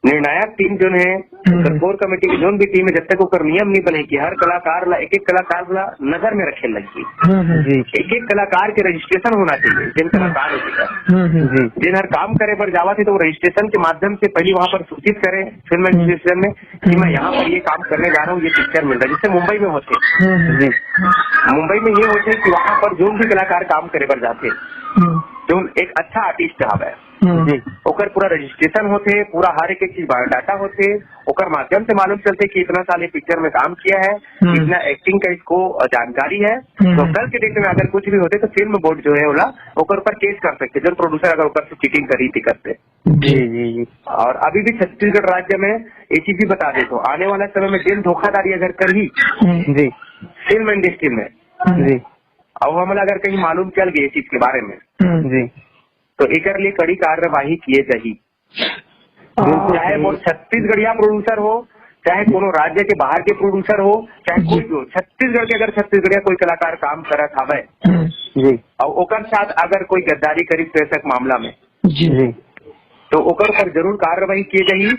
निर्णायक टीम जो है, हम्म। ओकर कोर कमेटी की जोन भी टीम है, जब तक ओकर नियम नहीं बने कि हर कलाकार ला, एक एक कलाकार ला नजर में रखे लगी। हम्म, हम्म। जी। एक एक कलाकार के रजिस्ट्रेशन होना चाहिए, जिन कलाकार हो चुका है। हम्म, हम्म। जी। जिन हर काम करे बर जावा थे, तो वो रजिस्ट्रेशन के माध्यम से पहले वहाँ पर सूचित करें फिल्म हम्म। एसोसिएशन में कि मैं हम्म। यहाँ पर ये काम करने जा रहा हूँ, ये पिक्चर मिल रहा है, जैसे मुंबई में होते। हम्म, हम्म। जी। मुंबई में ये होते कि वहाँ पर जो भी कलाकार काम करे बर जाते, हम्म। जो एक अच्छा आर्टिस्ट हवे, हम्म। जी। ओकर पूरा रजिस्ट्रेशन होथे, पूरा हर एक, एक चीज बायोडाटा होथे, ओकर माध्यम से मालूम चलथे कि इतना साल ये पिक्चर में काम किया है, हम्म। इतना एक्टिंग का इसको जानकारी है। हम्म। तो कल के डेट में अगर कुछ भी होथे तो फिल्म बोर्ड जो है ओला ओकर ऊपर केस कर सकथे, जो प्रोड्यूसर अगर ओकर से चीटिंग करी थी करते। जी, जी, जी। और अभी भी छत्तीसगढ़ राज्य में एक चीज भी बता दे तो आने वाला समय में जेल धोखाधड़ी अगर करही हम्म। जी। फिल्म इंडस्ट्री में, हम्म। जी। और हमला अगर कहीं मालूम चल गई इस चीज के बारे में, हम्म। जी। तो एकर लिए कड़ी कार्यवाही किए जाही। हाँ। चाहे वो छत्तीसगढ़िया प्रोड्यूसर हो, चाहे कोनो राज्य के बाहर के प्रोड्यूसर हो, चाहे जी। कोई भी हो, छत्तीसगढ़ के अगर छत्तीसगढ़िया कोई कलाकार काम करत हवय हम्म। जी। और ओकर साथ अगर कोई गद्दारी करी प्रेषक मामला में, जी। जी। तो ओकर ऊपर जरूर कार्रवाई किए जाही।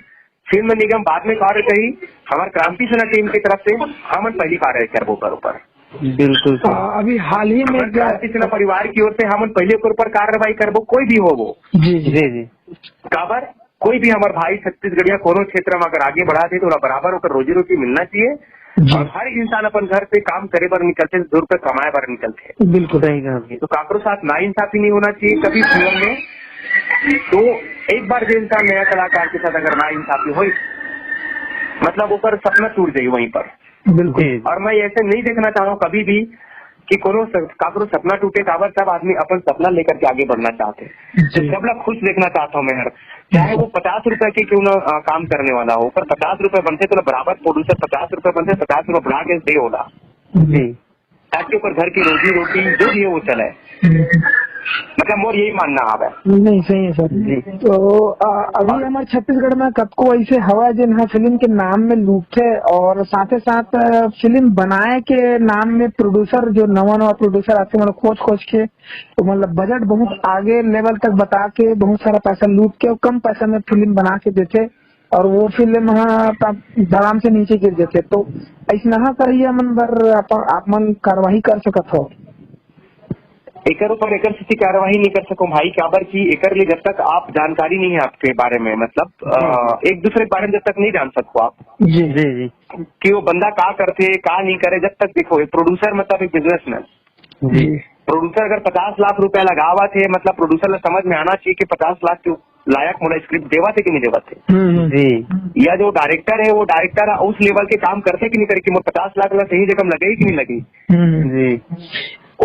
फिल्म निगम बाद में कार्य करी, हमार क्रांति सेना टीम की तरफ से हमन पहली कार्य करबो ओकर ऊपर। बिल्कुल सर। आ, अभी हाल ही में हमार क्या क्रांति सेना परिवार की ओर से हमन पहले ओकर ऊपर कार्रवाई करबो, कोई भी हो वो। जी, जी। जी, जी। काबर कोई भी हमार भाई छत्तीसगढ़िया कोनो क्षेत्र में अगर आगे बढ़ा दे तो ओला बराबर ओकर रोजी रोटी मिलना चाहिए। जी। और हर इंसान अपन घर से काम करे बर निकलथे, दो रुपए कमाए बर निकलथे। बिल्कुल। सही कहा भैया। तो काकरो साथ नाइंसाफी नहीं होना चाहिए कभी जीवन में। तो एक बार जो इंसान नया कलाकार के साथ अगर नाइंसाफी होई, मतलब ओकर सपना टूट जाई वहीं पर। बिल्कुल। जी। और मैं ऐसे नहीं देखना चाह रहा हूँ कभी भी कि कोनो स-, काकरो सपना टूटे, काबर सब आदमी अपन सपना लेकर के आगे बढ़ना चाहते हैं। जी। तो सबला खुश देखना चाहता हूँ मैं हर, चाहे वो पचास रुपए के क्यों ना, अ, काम करने वाला हो, पर पचास रुपए बनते तो बराबर प्रोड्यूसर पचास रुपए बनते, पचास रुपए बढ़ा के दे होला। जी। ताकि ओकर घर की रोजी रोटी जो भी है वो चले। हम्म। मतलब मोर यही मानना आवे। नहीं, सही है सर। जी। तो, अ, अभी और हमारे छत्तीसगढ़ में कतको ऐसे हवा है जिन हा फिल्म के नाम में लूटथे और साथे साथ, अ, फिल्म बनाए के नाम में प्रोड्यूसर जो नवा नवा प्रोड्यूसर आथे मतलब खोज खोज के तो मतलब बजट बहुत आगे लेवल तक बता के बहुत सारा पैसा लूट के और कम पैसा में फिल्म बना के देथे। और वो फिल्म ह त धड़ाम से नीचे गिर जाथे। तो अइसनहा करइया मन बर आप, आप मन कार्रवाई कर सकत हो? एकर ऊपर एकर सेती कार्रवाई नहीं कर सको भाई, काबर कि एकर लिए जब तक आप जानकारी नहीं है आपके बारे में, मतलब, अ, जी। एक दूसरे के बारे में जब तक नहीं जान सको आप जी। जी, जी। कि वो बंदा का करथे, का नहीं करे, जब तक देखो, एक प्रोड्यूसर मतलब एक बिजनेसमैन। जी। जी। प्रोड्यूसर अगर पचास लाख रुपया लगावत हे, मतलब प्रोड्यूसर ला समझ में आना चाहिए कि पचास लाख के लायक मोला स्क्रिप्ट देवत हे कि नहीं देवत हे। हम्म, हम्म। जी। या जो डायरेक्टर है, वो डायरेक्टर उस लेवल के काम करथे कि नहीं करे, कि मोर पचास लाख ला सही जगह में लगे कि नहीं लगे। हम्म। जी।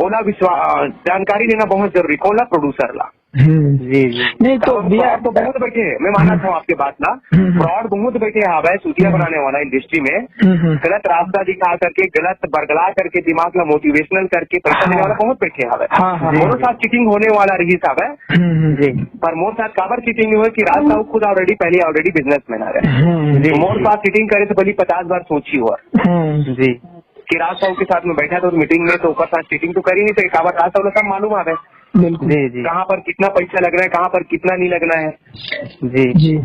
ओला विश्वा-, जानकारी लेना बहुत जरूरी, कोन ला, प्रोड्यूसर ला। हम्म। जी, जी। नहीं तो अब भैया फ्रॉड तो बहुत बैठे हैं, मैं मानत हम्म। हूँ आपके बात ना। हम्म, हम्म। फ्रॉड बहुत बैठे हैं, हाँ भाई, सूतिया हम्म। बनाने वाला इंडस्ट्री में। हम्म, हम्म। गलत रास्ता दिखा करके, गलत बरगला करके, दिमाग ला मोटिवेशनल करके पैसा हाँ। देने वाला बहुत बैठे हैं, हाँ भाई। हाँ, हाँ। जी, मोर जी। साथ चीटिंग होने वाला रही, साहब है। हम्म, हम्म। जी। पर मोर साथ काबर चीटिंग हुआ कि राज साहब खुद already, पहले already businessman आ रहे। हम्म, जी, तो मोर जी। साथ चीटिंग करे से पहले पचास बार सोची हुआ। हम्म। जी। कि राज साहब के साथ में बैठा था उस मीटिंग में, तो ओकर साथ चीटिंग तो कर ही नहीं सके, काबर राज साहब ला सब मालूम आ गए। बिल्कुल। जी, जी। कहाँ पर कितना पैसा लग रहा है, कहाँ पर कितना नहीं लगना है। जी। जी।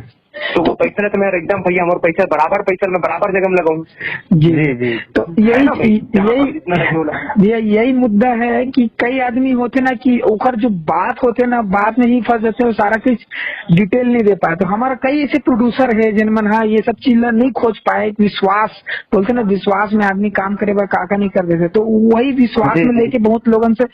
तो वो पैसा तो मैं एकदम, भैया, हमारे पैसा बराबर, पैसा मैं बराबर जगह में लगाऊं। जी। जी, जी। तो है यही, ना भाई? जहाँ पर यही, जितना लगे होला। भैया, यही मुद्दा है कि कई आदमी होते ना कि ओकर जो बात होते ना, बात में ही फंस जाते हैं, सारा कुछ डिटेल नहीं दे पाए। तो हमारा कई ऐसे प्रोड्यूसर है जिन मन, हाँ, ये सब चीज ला नहीं खोज पाए, विश्वास बोलते ना, विश्वास में आदमी काम करे बर का का नहीं कर देते, तो वही विश्वास जी, में जी। लेके बहुत लोगन से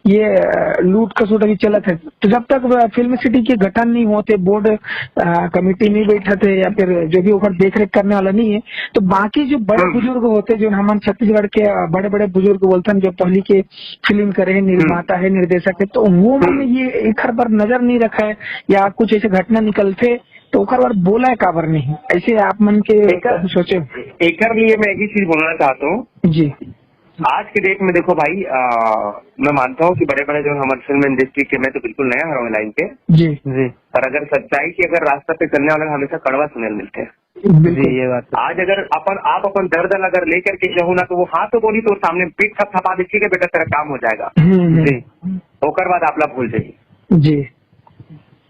ये, अ, लूट खसूट अभी चलत है। तो जब तक, अ, फिल्म सिटी के गठन नहीं होते, बोर्ड, अ, कमेटी नहीं बैठा थे या फिर जो भी ओकर देख रेख करने वाला नहीं है, तो बाकी जो बड़े हम्म। बुजुर्ग होते, जो हमन छत्तीसगढ़ के, अ, बड़े बड़े बुजुर्ग बोलथन, जो पहली के फिल्म करे हैं, निर्माता है, निर्देशक है, तो वो मन हम्म। ये एकर बर नजर नहीं रखा है या कुछ ऐसे घटना निकलथे तो ओकर बर बोला है काबर नहीं, ऐसे आप मन के एकर, कभी सोचे? एकर लिए मैं एक ही चीज बोलना चाहता हूँ। जी। आज के डेट में देखो भाई, आ, मैं मानता हूँ कि बड़े बड़े जो हमारे फिल्म इंडस्ट्री के, मैं तो बिल्कुल नया हूँ लाइन पे। जी। जी। पर अगर सच्चाई की अगर रास्ता पे चलने वाला हमेशा कड़वा सुनने मिलते हैं। बिल्कुल। जी, ये बात तो आज अगर अपन, आप अपन दर्द अगर लेकर के जाओ ना, तो वो हाथ तो बोली तो सामने पीठ थपथपा दे, "ठीक है बेटा, तेरा काम हो जाएगा।" हम्म, हम्म। जी। ओकर बाद आप ला भूल जाइए। जी।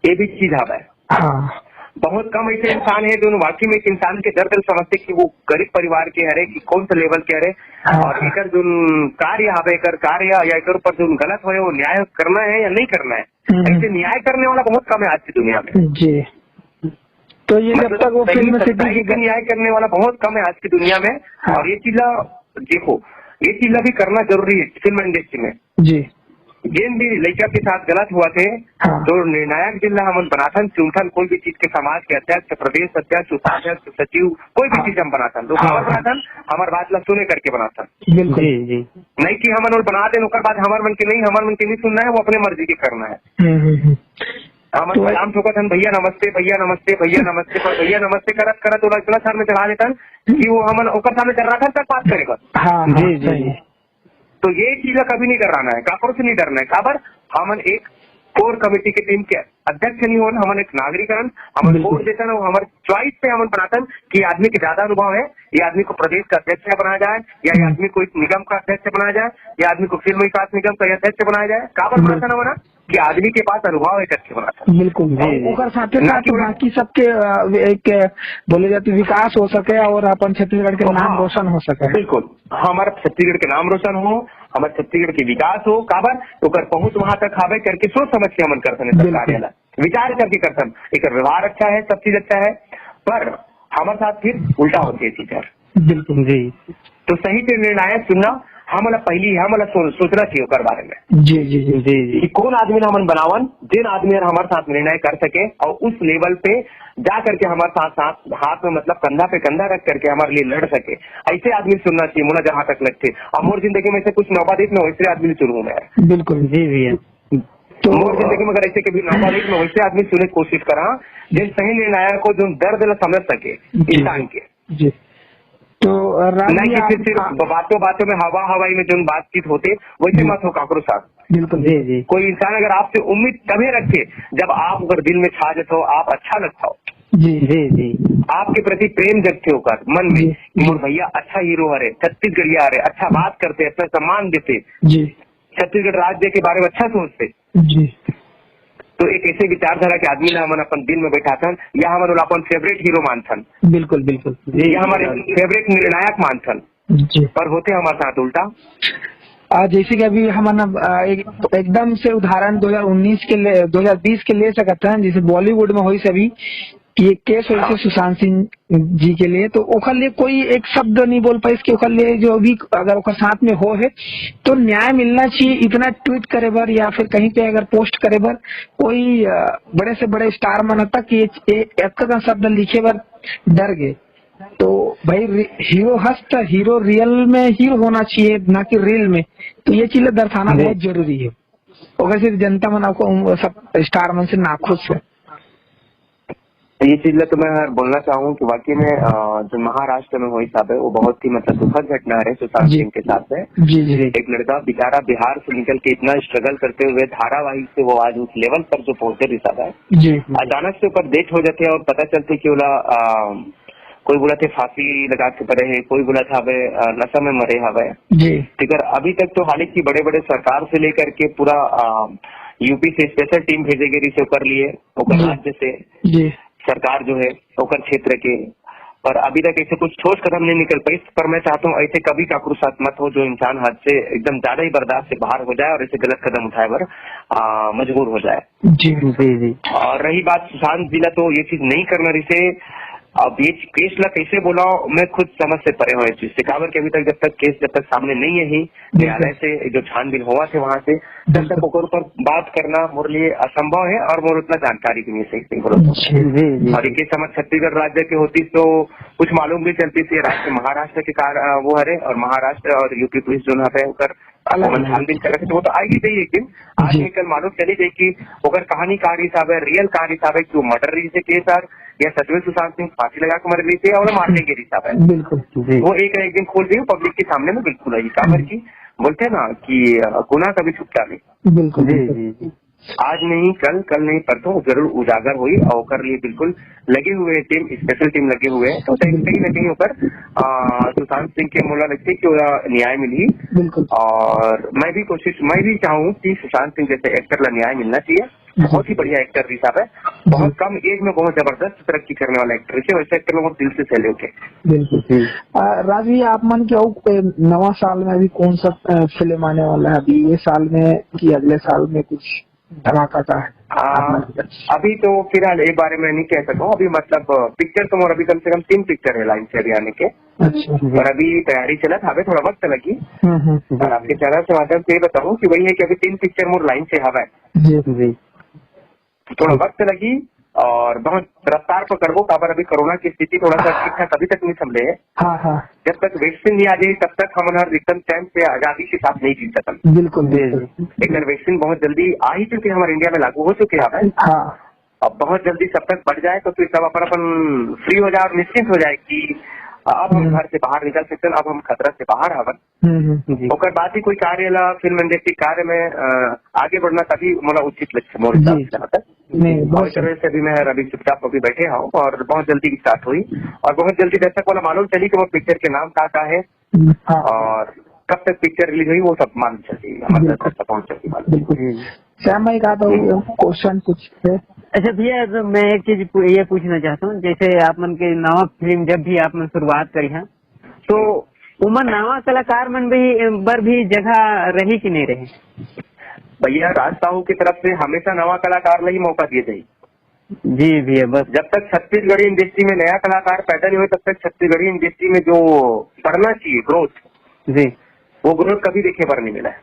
ये भी चीज हवा है। हाँ। बहुत कम ऐसे इंसान है जो वाकई में एक इंसान के दर्द समझते कि वो गरीब परिवार के हरे, कि कौन सा लेवल के हरे, हाँ, और हाँ। एकर जो कार्य हवे, एकर कार्य या एकर ऊपर जो गलत होए, वो न्याय करना है या नहीं करना है। हम्म। ऐसे न्याय करने वाला बहुत कम है आज की दुनिया में। जी। तो ये जब मतलब तक वो सही फिल्म सिटी सच्चाई की से न्याय करने वाला बहुत कम है आज की दुनिया में। हाँ। और ये चीज ला, देखो, ये चीज ला भी करना जरूरी है फिल्म इंडस्ट्री में। जी। जिन भी लड़का के साथ गलत हुआ थे, हाँ। तो निर्णायक जिन ला हमन बनाथन, चुनथन, कोई भी चीज के समाज के अध्यक्ष, प्रदेश अध्यक्ष, उपाध्यक्ष, सचिव, कोई भी हाँ। चीज हम बनाथन, तो हाँ, काबर हाँ। बनाथन, हमार बात ला सुने करके बनाथन। बिल्कुल। जी, जी। नहीं कि हमन ओला बना देन, ओकर बाद हमर मन के नहीं, हमर मन के नहीं सुनना है, वो अपने मर्जी के करना है। हम्म, हम्म, हम्म। हमन तो बदाम ठोकत हन, "भैया नमस्ते, भैया नमस्ते, भैया नमस्ते," पर भैया नमस्ते करत करत ओला इतना सर में चढ़ा देथन कि वो हमन ओकर सामने डर्राथन तक बात करे बर। हाँ, हाँ, जी, जी, सही। जी। तो ये चीज ला कभी नहीं डर्राना है, काकरो से नहीं डरना है। काबर हमन एक कोर कमेटी के टीम के अध्यक्ष नहीं होन, हमन एक नागरिक हन, हमन बिल्कुल। वोट देथन और हमर चॉइस पे हमन बनाथन कि आदमी के ज्यादा अनुभव है, ये आदमी को प्रदेश का अध्यक्ष बनाया जाए, या ये हम्म। आदमी को एक निगम का अध्यक्ष बनाया जाए, या आदमी को फिल्म विकास निगम का अध्यक्ष बनाया जाए। काबर बिल्कुल। बनाथन हमन कि आदमी के पास अनुभव है करके बनाथन। बिल्कुल। जी, और जी। ओकर साथे ना साथ कि ओला बाकी सबके, अ, एक, अ, बोले जाते विकास हो सके और अपन छत्तीसगढ़ के नाम हाँ। रोशन हो सके। बिल्कुल। हमारा छत्तीसगढ़ के नाम रोशन हो, हमारे छत्तीसगढ़ के विकास हो, काबर ओकर पहुंच वहां तक आवे करके सोच समझ के हमन करथन बिल्कुल। सरकार वाला। विचार करके करथन। एकर व्यवहार अच्छा है, सब चीज अच्छा है, पर हमारे साथ फिर उल्टा होती है चीज। बिल्कुल। जी। तो सही से निर्णायक चुनना, हमला पहली, हमला सो-, सोचना चाहिए ओकर बारे में। जी, जी, जी। जी, जी। कि कौन आदमी ला हमन बनावन, जिन आदमी हर हमारे साथ निर्णय कर सके और उस लेवल पे जा करके हमारे साथ, साथ, हाथ में मतलब कंधा पे कंधा रख करके हमारे लिए लड़ सके, ऐसे आदमी चुनना चाहिए, मोला जहाँ तक लगते। और मोर जिंदगी में ऐसे कुछ नौबत देख ना, वैसे आदमी चुनूँ मैं। बिल्कुल। जी भैया। तो मोर जिंदगी में अगर ऐसे कभी नौबत देख ना, वैसे आदमी चुने कोशिश करा, जिन सही निर्णायक हो, जो दर्द ला समझ सके जी। इंसान के। जी। तो, अ, राज ना जी, कि आप, फिर सिर्फ आप बातों बातों में, हवा हवाई में जो बातचीत होते, वैसे जी। मत हो काकरो साथ। बिल्कुल। जी, जी। कोई इंसान अगर आपसे उम्मीद तभी रखे, जब आप अगर दिल में छा जाते हो, आप अच्छा लगता हो। जी। जी, जी। आपके प्रति प्रेम जगते होकर मन में, जी। कि मोर भैया अच्छा हीरो हरे, छत्तीसगढ़िया हरे, अच्छा बात करते, अच्छा सम्मान देते, जी। छत्तीसगढ़ राज्य के बारे में अच्छा सोचते। जी। तो एक ऐसे विचारधारा के आदमी ला हमन अपन दिल में बैठाथन, या हमन ओला अपन फेवरेट हीरो मानथन। बिल्कुल, बिल्कुल। जी, या हमारे जी। फेवरेट निर्णायक मानथन। जी। पर होते हमारे साथ उल्टा। आ, जैसे कि अभी हमन अब, आ, एक, एकदम से उदाहरण दो हज़ार उन्नीस के ले, दो हज़ार बीस के ले सकत हन, जैसे बॉलीवुड में होइस अभी, ये केस होइस हे हाँ। सुशांत सिंह जी के लिए, तो ओकर लिए कोई एक शब्द नहीं बोल पाइस कि ओकर लिए जो भी अगर ओकर साथ में हो है, तो न्याय मिलना चाहिए, इतना ट्वीट करे बर या फिर कहीं पे अगर पोस्ट करे बर कोई, अ, बड़े से बड़े स्टार मन तक ये, ये अतका शब्द लिखे बर डर गए। तो भाई, रि-, हीरो हस त हीरो रियल में हीरो होना चाहिए, ना कि रील में। तो ये चीज ला दर्शाना जी। बहुत जरूरी है। ओकर से जनता मन आपको, उम, सब स्टार मन से नाखुश है। ये चीज ला तो मैं हर बोलना चाहूँ कि वाकई में, अ, जो महाराष्ट्र में हुई साहब है, वो बहुत ही मतलब दुखद घटना है सुशांत जी। सिंह के साथ में। जी, जी। एक लड़का बेचारा बिहार से निकल के इतना स्ट्रगल करते हुए धारावाहिक से वो आज उस लेवल पर जो पहुंचे भी साहब है। जी। अचानक से ऊपर डेथ हो जाते हैं और पता चलते कि ओला, अ, कोई बोला थे फांसी लगा के पड़े है, कोई बोला था अबे, अ, नशा में मरे हवे। जी। ठीक है, अभी तक तो हालांकि बड़े-बड़े सरकार से लेकर के पूरा, अ, यूपी से स्पेशल टीम भेजे गए रिसे ओकर लिए, ओकर जी। राज्य से जी। सरकार जो है, ओकर क्षेत्र के, पर अभी तक ऐसे कुछ ठोस कदम नहीं निकल पाई। पर मैं चाहता हूँ ऐसे कभी काकरो साथ मत हो जो इंसान हद से एकदम ज्यादा ही बर्दाश्त से बाहर हो जाए और ऐसे गलत कदम उठाए बर, अ, मजबूर हो जाए। जी। जी, जी। और रही बात सुशांत जी ला, तो ये चीज नहीं करना रिसे, अब ये केस ला कैसे बोला, मैं खुद समझ से परे हूँ इस चीज से। काबर कि अभी तक, जब तक केस जब तक सामने नहीं है ही, न्यायालय से जो छानबीन हुआ थे वहां से, जब तक ओकर ऊपर बात करना मोर लिए असंभव है और मोर उतना जानकारी भी नहीं है, सही सही बोलो तो। जी, जी। और ये केस हमारे छत्तीसगढ़ राज्य के होती तो कुछ मालूम भी चलती थी। राज्य महाराष्ट्र के कार-, अ, वो हरे, और महाराष्ट्र और यूपी पुलिस जो हरे ओकर अलग हमन छानबीन करत हे, तो वो तो आएगी सही, लेकिन आज जी। निकल मालूम चली जाए कि ओकर कहानी का हिसाब है, रियल का हिसाब है, कि वो मर्डर रहिसे केस आर या सच में सुशांत सिंह फांसी लगा के मर गई थी और मारने के हिसाब है। बिल्कुल। जी। वो एक ना एक दिन खोल देही, पब्लिक के सामने में बिल्कुल आई। काबर हम्म। की बोलते हैं ना कि, अ, गुनाह कभी छुपता नहीं। बिल्कुल, जी, बिल्कुल। जी, जी। आज नहीं कल, कल नहीं परसों जरूर उजागर होई और ओकर लिए बिल्कुल लगे हुए टीम, स्पेशल टीम लगे हुए हैं। तो कहीं, कहीं ना कहीं ओकर, अ, सुशांत सिंह के मोला लगथे कि ओला न्याय मिलही। बिल्कुल। और मैं भी कोशिश, मैं भी चाहूँ कि सुशांत सिंह जैसे एक्टर ला न्याय मिलना चाहिए। जी। बहुत ही बढ़िया एक्टर हिसाब है, बहुत जी। कम एज में बहुत जबरदस्त तरक्की करने वाला एक्टर है, वैसे एक्टर लोगों को दिल से सैल्यूट है। बिल्कुल। जी। अ, राजवीर, आप मन के अउ, अ, नवा साल में अभी कौन सा, अ, फिल्म आने वाला है अभी ये साल में कि अगले साल में कुछ धमाका का है? आ, आप मन के तरफ से? अभी तो फिलहाल ए बारे में नहीं कह सकूं। अभी मतलब, अ, पिक्चर तो मोर अभी कम से कम तीन पिक्चर है लाइन से अभी आने के। अच्छा। जी। पर अभी तैयारी चलत हवे, थोड़ा वक्त लगी। हम्म, हम्म। और आपके चैनल के माध्यम से ये बताऊं कि वही है कि अभी तीन पिक्चर मोर लाइन से हवे। जी। जी। थोड़ा वक्त लगी और बहुत रफ्तार पकड़बो, काबर अभी कोरोना की स्थिति थोड़ा सा ठीक ठाक अभी तक नहीं संभले है। हाँ, हाँ। जब तक वैक्सीन नहीं आ जाए, तब तक हमन हर एकदम चैन से आजादी के साथ नहीं जी सकन। बिल्कुल, जी, बिल्कुल। जी। एक वैक्सीन बहुत जल्दी आ ही चुके, हमारे इंडिया में लागू हो चुके हैं। हाँ। अब बहुत जल्दी सब तक बढ़ जाए, तो फिर सब अपन, अपन फ्री हो जाए और निश्चिंत हो जाए कि अब हम हम्म। घर से बाहर निकल सकते हैं, अब हम खतरा से बाहर हवन। हम्म, हम्म। जी। ओकर बाद ही कोई कार्य ला, फिल्म इंडस्ट्री कार्य में, अ, आगे बढ़ना तभी मोला उचित लगथे, मोर जी। हिसाब से, जहाँ तक। नहीं, बहुत और इस तरह से अभी मैं अभी चुपचाप अभी बैठे हूँ और बहुत जल्दी स्टार्ट हुई और बहुत जल्दी दर्शक वाला मालूम चली कि वो पिक्चर के नाम का, का है हम्म, हाँ। और कब तक पिक्चर रिलीज हुई, वो सब मालूम चल जाएगी, मतलब बिल्कुल। कब तक पहुंच जाएगी मालूम। बिल्कुल। हम्म। सर, मैं एक आध हम्म। क्वेश्चन पूछते। अच्छा भैया, तो मैं एक चीज पू-, ये पूछना चाहता हूँ, जैसे आप मन के नवा फिल्म जब भी आप मन शुरुआत करी हैं, तो उमन नवा कलाकार मन भी, बर भी जगह रही कि नहीं रही? भैया, राज साहू की तरफ से हमेशा नवा कलाकार ला ही मौका दिए जाए। जी भैया, बस। जब तक छत्तीसगढ़ी इंडस्ट्री में नया कलाकार पैदा नहीं हुए, तब तक छत्तीसगढ़ी इंडस्ट्री में जो बढ़ना चाहिए ग्रोथ, जी। वो ग्रोथ कभी देखे बर नहीं मिला है।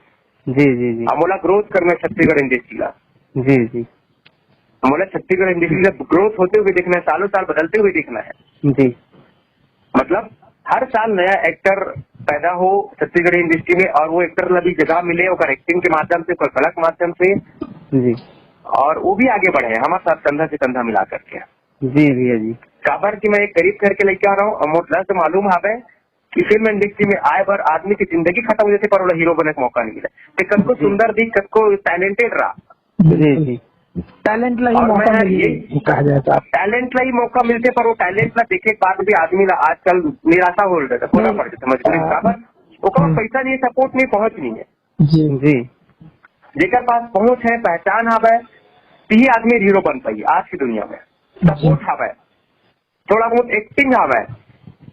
जी, जी, जी। अब मोला ग्रोथ करना है छत्तीसगढ़ इंडस्ट्री का। जी, जी। मोला छत्तीसगढ़ इंडस्ट्री का ग्रोथ होते हुए देखना है, सालों साल बदलते हुए देखना है। जी। मतलब हर साल नया एक्टर पैदा हो छत्तीसगढ़ी इंडस्ट्री में और वो एक्टर ला भी जगह मिले, ओकर एक्टिंग के माध्यम से, ओकर कला के माध्यम से, जी। और वो भी आगे बढ़े हमारे साथ कंधा से कंधा मिला करके। जी भैया जी। काबर कि मैं एक गरीब घर के लइका हरंव और मोर दर्द मालूम हवे कि फिल्म इंडस्ट्री में आए बर आदमी की जिंदगी खत्म हो जाथे, पर ओला हीरो बने के मौका नहीं मिले। ते कतको जी। सुंदर दिख, कतको टैलेंटेड रहा। जी, जी। टैलेंट ला ही और मौका मैं मिले, ये कहा जाए तो आप। टैलेंट ला ही मौका मिलथे, पर वो टैलेंट ला देखे के बाद भी आदमी ला आजकल निराशा हो रहा है, खोना नहीं। पड़ जाता मजबूरी में। हाँ। काबर? ओकर हम्म। पैसा नहीं है, सपोर्ट नहीं, पहुंच नहीं है। जी। जी। जेकर पास पहुंच है, पहचान हवे, तिही आदमी हीरो बन पाई आज की दुनिया में। जी। सपोर्ट हवे, थोड़ा बहुत एक्टिंग हवे,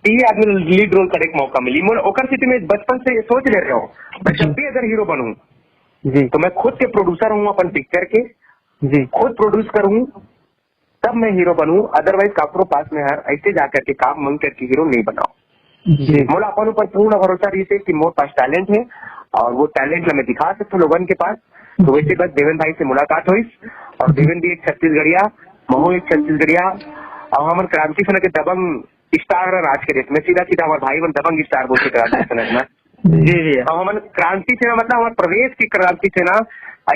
तिही आदमी लीड रोल करे के मौका मिली। मोला ओकर सेती मैं बचपन से ये सोच ले रहे हूँ, मैं जी। जब भी अगर हीरो बनूं, जी। तो मैं खुद के प्रोड्यूसर हूँ अपन पिक्चर के, जी। खुद प्रोड्यूस करूँ, तब मैं हीरो बनूं। Otherwise काकरो पास में हर ऐसे जा करके काम मांग करके हीरो नहीं बनाओ। जी। मोला अपन ऊपर पूर्ण भरोसा रहिसे कि मोर पास टैलेंट है और वो टैलेंट ला मैं दिखा सकता हूँ लोगन के पास। तो वैसे बस देवेन भाई से मुलाकात हुई और देवेन भी एक छत्तीसगढ़िया, महू एक छत्तीसगढ़िया, और हमन क्रांति सेना के दबंग स्टार है आज के डेट में, सीधा सीधा हमारे भाई बन दबंग स्टार बोलते क्रांति सेना में। जी, जी। और हमन क्रांति सेना मतलब हमारे प्रदेश की क्रांति सेना,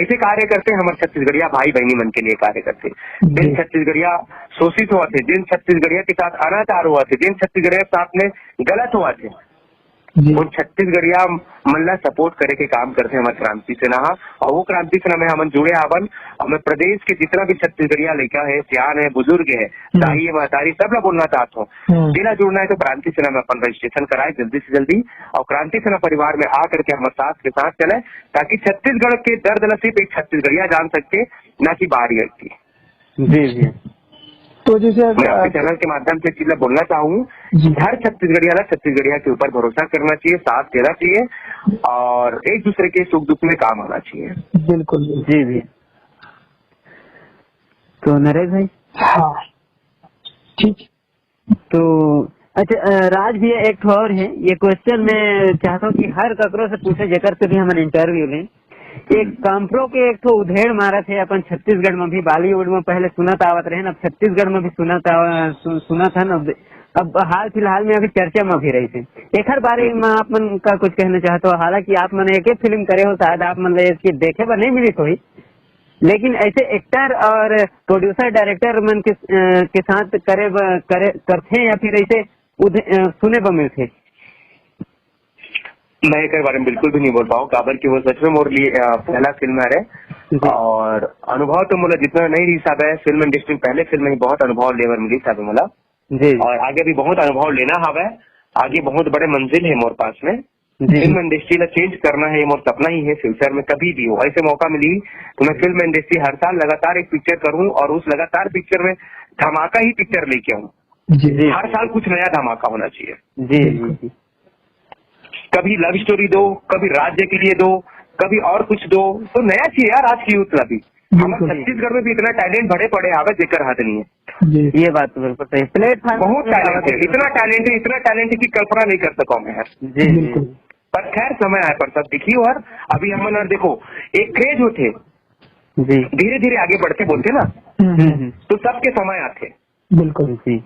ऐसे कार्यकर्ते हैं हमारे छत्तीसगढ़िया भाई बहनी मन के लिए कार्यकर्ते। जी। जिन छत्तीसगढ़िया शोषित हुआ थे, जिन छत्तीसगढ़िया के साथ अनाचार हुआ थे, जिन छत्तीसगढ़िया के साथ में गलत हुआ थे, जी। वो छत्तीसगढ़िया मन ला सपोर्ट करे के काम करते हमारे क्रांति सेना हा। और वो क्रांति सेना में हमन जुड़े हावन। और मैं प्रदेश के जितना भी छत्तीसगढ़िया लइका है, सियान है, बुजुर्ग है, हम्म। दाई है, महतारी, सब ला बोलना चाहता हूँ, हम्म। जेला जुड़ना है तो क्रांति सेना में अपन रजिस्ट्रेशन कराए जल्दी से जल्दी और क्रांति सेना परिवार में आ करके हमारे साथ के साथ चले, ताकि छत्तीसगढ़ के दर्द ला सिर्फ एक छत्तीसगढ़िया जान सकते, ना कि बाहरी व्यक्ति। जी, जी। तो जैसे, मैं आपके अ, चैनल के माध्यम से चीज ला बोलना चाहूँ, जी। हर छत्तीसगढ़िया ला छत्तीसगढ़िया के ऊपर भरोसा करना चाहिए, साथ देना चाहिए और एक दूसरे के सुख दुख में काम आना चाहिए। बिल्कुल, बिल्कुल। जी, जी। तो नरेश भाई? हाँ, ठीक। तो अच्छा, अ, राज भैया, एक ठो और है, ये क्वेश्चन मैं चाहता हूँ कि हर ककरो से पूछे, जेकर से भी हमन इंटरव्यू लें। एक कामप्रो के एक ठो उधेड़ मारत हे अपन छत्तीसगढ़ में भी, बॉलीवुड में पहले सुनत आवत रहे न, अब छत्तीसगढ़ में भी सुनत आव-, सु-, सुनत हन। अब, अब हाल फिलहाल में अभी चर्चा में भी रहिस हे। एखर बारे में आप मन का कुछ कहना चाहत हो? हालांकि आप मन एक एक फिल्म करे हो, शायद आप मन ला इसके देखे बर नहीं मिलिस होही, लेकिन ऐसे एक्टर और प्रोड्यूसर डायरेक्टर मन के, अ, के साथ करे ब-, करे, करथे या फिर ऐसे उधे-, अ, सुने बर मिलथे? मैं एकर बारे में बिल्कुल भी नहीं बोल पाऊँ, काबर कि वो सच में मोर लिए, अ, पहला फिल्म हरे। जी। और अनुभव तो मोला जितना नहीं रहिस हवे, फिल्म इंडस्ट्री में पहले फिल्म ही बहुत अनुभव लेबर मिलिस हवे मोला। जी। और आगे भी बहुत अनुभव लेना हवे, आगे बहुत बड़े मंजिल है मोर पास में। जी। फिल्म इंडस्ट्री ला चेंज करना है, ये मोर सपना ही है। फ्यूचर में कभी भी हो, ऐसे मौका मिली तो मैं फिल्म इंडस्ट्री हर साल लगातार एक पिक्चर करूँ और उस लगातार पिक्चर में धमाका ही पिक्चर लेके आऊँ। जी। जी। हर साल कुछ नया धमाका होना चाहिए। जी, जी, जी। कभी लव स्टोरी दो, कभी राज्य के लिए दो, कभी और कुछ दो, तो नया चाहिए यार आज की यूथ ला भी। हमारे बिल्कुल। छत्तीसगढ़ में भी इतना टैलेंट भरे पड़े हवे, जेकर हद नहीं है। जी। ये बात तो बिल्कुल सही। प्लेटफॉर्म बहुत टैलेंट है, इतना टैलेंट है, इतना टैलेंट है कि कल्पना नहीं कर सका मैं यार। जी, जी। बिल्कुल। पर खैर, समय आए पर सब दिखी। और अभी हमन और देखो, एक क्रेज होथे, जी। धीरे-धीरे आगे बढ़थे बोलथे ना, हम्म, हम्म। तो सबके समय आथे। बिल्कुल। जी।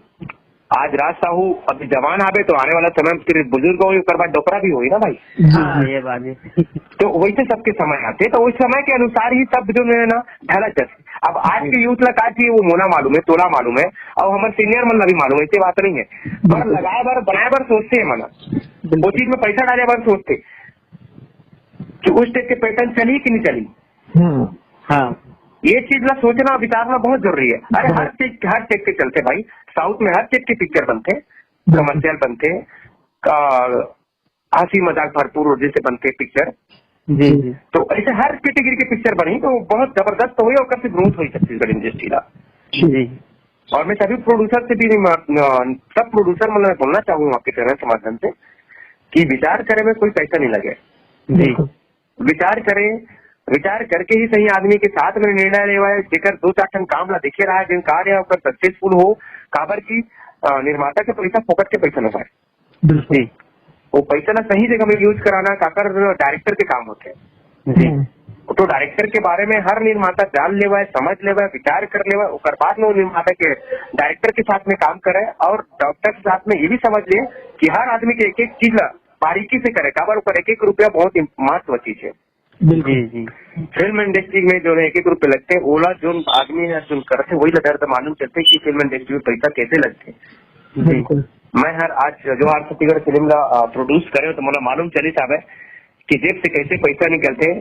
आज राज साहू अभी जवान आबे तो आने वाला समय में फिर बुजुर्ग होही, ओकर बाद डोकरा भी होही ना भाई। जी, हाँ, जी। ये बात भी। तो वैसे सबके समय आथे, तो उस समय के अनुसार ही सब जो है ना ढलत जाथे। अब आज जी। के यूथ ला का चाहिए वो मोला मालूम है, तोला मालूम है, और हमर सीनियर मन ला भी मालूम है, ऐसी बात नहीं है। पर बिल्कुल। लगाए बर, बनाए बर सोचथे मन, बिल्कुल। वो चीज में पैसा डाले बर सोचथे कि उस टाइप के पैटर्न चली कि नहीं चली। हम्म। हाँ। ये चीज ला सोचना, विचारना बहुत जरूरी है। अरे बहुत। हर चीज, हर चीज के चलते भाई, साउथ में हर चीज के पिक्चर बनथे, बिल्कुल। कमर्शियल बनथे, आ, हंसी मजाक भरपूर जैसे बनथे पिक्चर। जी, जी। तो ऐसे हर कैटेगरी के पिक्चर बनी तो बहुत जबरदस्त होही और काफी ग्रोथ होही छत्तीसगढ़ इंडस्ट्री ला। जी। और मैं सभी प्रोड्यूसर से भी, अ, सब प्रोड्यूसर मतलब मैं बोलना चाहूंगा आपके चैनल के माध्यम से कि विचार करे में कोई पैसा नहीं लगे। जी। बिल्कुल। विचार करे, विचार करके ही सही आदमी के साथ में निर्णय लेवाए, जेकर दो चार ठन काम ला देखे रहा, जिन कार्य ओकर सक्सेसफुल हो, काबर की, अ, निर्माता के पैसा फोकट के पैसा न होय। बिल्कुल। जी। वो पैसा ला सही जगह में यूज कराना काकर डायरेक्टर के काम होथे। जी। हम्म। तो डायरेक्टर के बारे में हर निर्माता जान लेवाए, समझ लेवाए, विचार कर लेवाए, ओकर बाद में वो निर्माता के, डायरेक्टर के साथ में काम करे और डायरेक्टर के साथ में ये भी समझ ले कि हर आदमी के एक एक चीज ला बारीकी से करे, काबर ओकर एक एक रुपया बहुत इम-, महत्व चीज है। बिल्कुल। जी, जी। फिल्म इंडस्ट्री में जो है एक एक रुपया लगथे, ओला जोन आदमी है, जोन करथे, वही ला दर्द मालूम चलथे कि फिल्म इंडस्ट्री में पैसा कैसे लगथे। जी। बिल्कुल। मैं हर आज जो आर छत्तीसगढ़ फिल्म ला, अ, प्रोड्यूस करे, तो मोला मालूम चलिस हवे कि जेब से कैसे पैसा निकलथे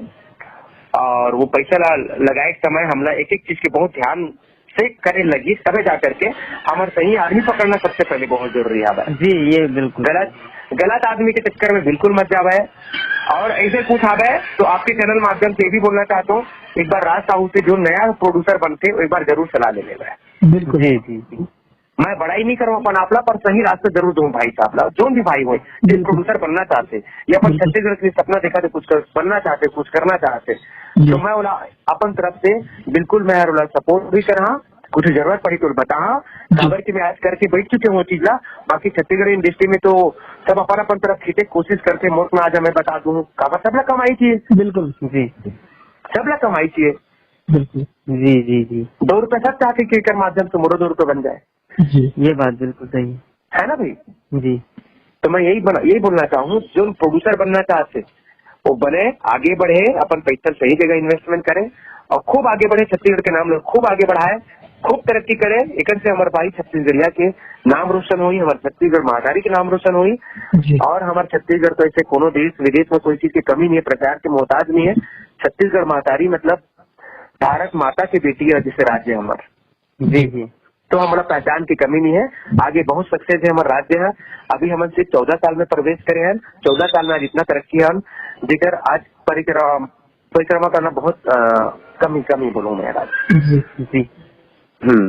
और वो पैसा ला लगाए के समय हमला एक एक चीज के बहुत ध्यान से करे लगी, तबे जा करके हमर सही आदमी पकड़ना सबसे पहले बहुत जरूरी हवे। जी, ये बिल्कुल। गलत, गलत आदमी के चक्कर में बिल्कुल मत जावे। और ऐसे कुछ हवे तो आपके चैनल माध्यम से ये भी बोलना चाहता हूँ, एक बार राज साहू से जो नया प्रोड्यूसर बनथे, एक बार जरूर सलाह ले लेवे। बिल्कुल। जी, जी, जी। मैं बड़ाई नहीं करूँ अपन आप ला, पर सही रास्ता जरूर दूँ भाई साहब ला, जो भी भाई हो, जो बिल्कुल। प्रोड्यूसर बनना चाहथे या अपन बिल्कुल। छत्तीसगढ़ के लिए सपना देखा थे, कुछ कर, बनना चाहथे, कुछ करना चाहथे, जी। तो मैं ओला अपन तरफ से बिल्कुल मैं हर ओला सपोर्ट भी करा, कुछ जरूरत पड़ी तो बताहा, जी। काबर कि मैं आज करके बैठ चुके हूँ वो चीज ला। बाकी छत्तीसगढ़ इंडस्ट्री में तो सब अपन अपन तरफ खींचे कोशिश करथे, मोर में आज मैं बता दूँ, काबर सबला कमाई चाहिए। बिल्कुल। जी। सबला कमाई चाहिए। बिल्कुल। जी, जी, जी। दो रुपया सब चाहथे कि एकर माध्यम से मोरो दो रुपया बन जाए। जी। ये बात बिल्कुल सही है। है ना भाई? जी। तो मैं यही बना-, यही बोलना चाहूँ, जो प्रोड्यूसर बनना चाहथे, वो बने, आगे बढ़े, अपन पैसा सही जगह इन्वेस्टमेंट करे और खूब आगे बढ़े, छत्तीसगढ़ के नाम लो, खूब आगे बढ़ाए, खूब तरक्की करे। एकर से हमर भाई छत्तीसगढ़िया के नाम रोशन होई, हमर छत्तीसगढ़ महतारी के नाम रोशन होई। जी। और हमर छत्तीसगढ़ तो ऐसे कोनो देश विदेश में कोई चीज की कमी नहीं है, प्रचार के मोहताज नहीं है। छत्तीसगढ़ महतारी मतलब भारत माता के बेटी है, जैसे राज्य हमर। जी, जी। तो हमरा पहचान की कमी नहीं है, आगे बहुत सक्सेस है हमर राज्य है। अभी हमन सिर्फ चौदह साल में प्रवेश करे हैं, चौदह साल में आज इतना तरक्की है हम, जेकर आज परिक्रमा, परिक्रमा करना बहुत, अ, कमी, कमी बोलूँ मैं आज। जी। जी। हम्म।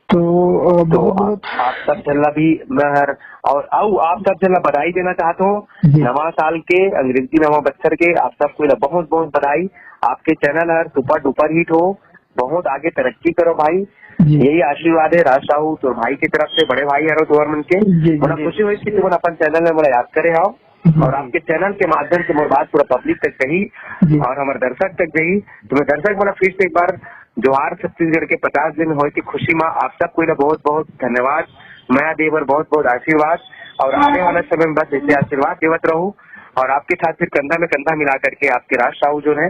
तो, अ, तो बहुत, आप, बहुत आप सब झन ला भी मैं हर, और अउ आप सब झन ला बधाई देना चाहत हूँ जी। नवा साल के, अंग्रेजी नवा बच्छर के, आप सब कोई ला बहुत, बहुत बधाई। आपके चैनल हर सुपर डुपर हिट हो, बहुत आगे तरक्की करो भाई। जी। यही आशीर्वाद है राज साहू तोर भाई की तरफ से, बड़े भाई हरो तोर मन के। जी, जी, बड़ा जी। खुशी हुई कि तुमन अपन चैनल में मोला याद करे हो। हम्म। और आपके चैनल के माध्यम से मोर बात पूरा पब्लिक तक गई जी। और हमारे दर्शक तक गई। तो मैं दर्शक वाला फिर से एक बार जोहार छत्तीसगढ़ के पचास दिन होए की खुशी में आप सब कोई ला बहुत बहुत धन्यवाद, मया दे बर बहुत बहुत आशीर्वाद। और आने वाला समय में बस ऐसे आशीर्वाद देवत रहू और आपके साथ फिर कंधा में कंधा मिला करके आपके राज साहू जो है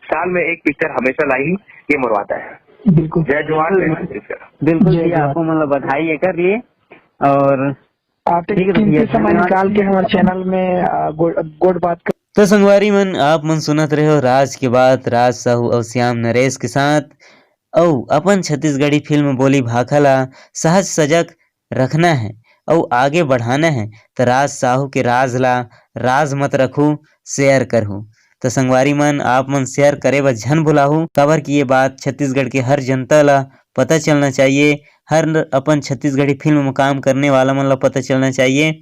साल में एक पिक्चर हमेशा लाई, ये मोर वादा है। बिल्कुल। जय जोहार, जय बिल्कुल। छत्तीसगढ़। बिल्कुल जय जी, जोहार। आपको मतलब बधाई एकर लिए। और आपके ठीक है कीमती भैया, समय धन्यवाद। निकाल के हमारे चैनल में, आ, गो-, गोठ बात कर तो संगवारी मन, आप मन सुनत रहे हो राज के बात, राज साहू अउ श्याम नरेश के साथ। अउ अपन छत्तीसगढ़ी फिल्म बोली भाखा ला सहज सजग रखना है अउ आगे बढ़ाना है, त राज साहू के राज ला राज मत रखू, शेयर करहू। त संगवारी मन, आप मन शेयर करे बर झन भुलाहू, काबर कि ये बात छत्तीसगढ़ के हर जनता ला पता चलना चाहिए, हर अपन छत्तीसगढ़ी फिल्म में काम करने वाला मन ला पता चलना चाहिए।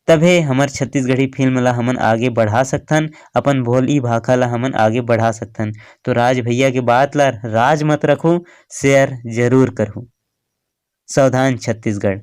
तभे हमर छत्तीसगढ़ी फिल्म ला हमन आगे बढ़ा सकथन, अपन बोली भाखा ला हमन आगे बढ़ा सकथन। तो राज भैया के बात ला राज मत रखू, शेयर जरूर करहू। सावधान छत्तीसगढ़।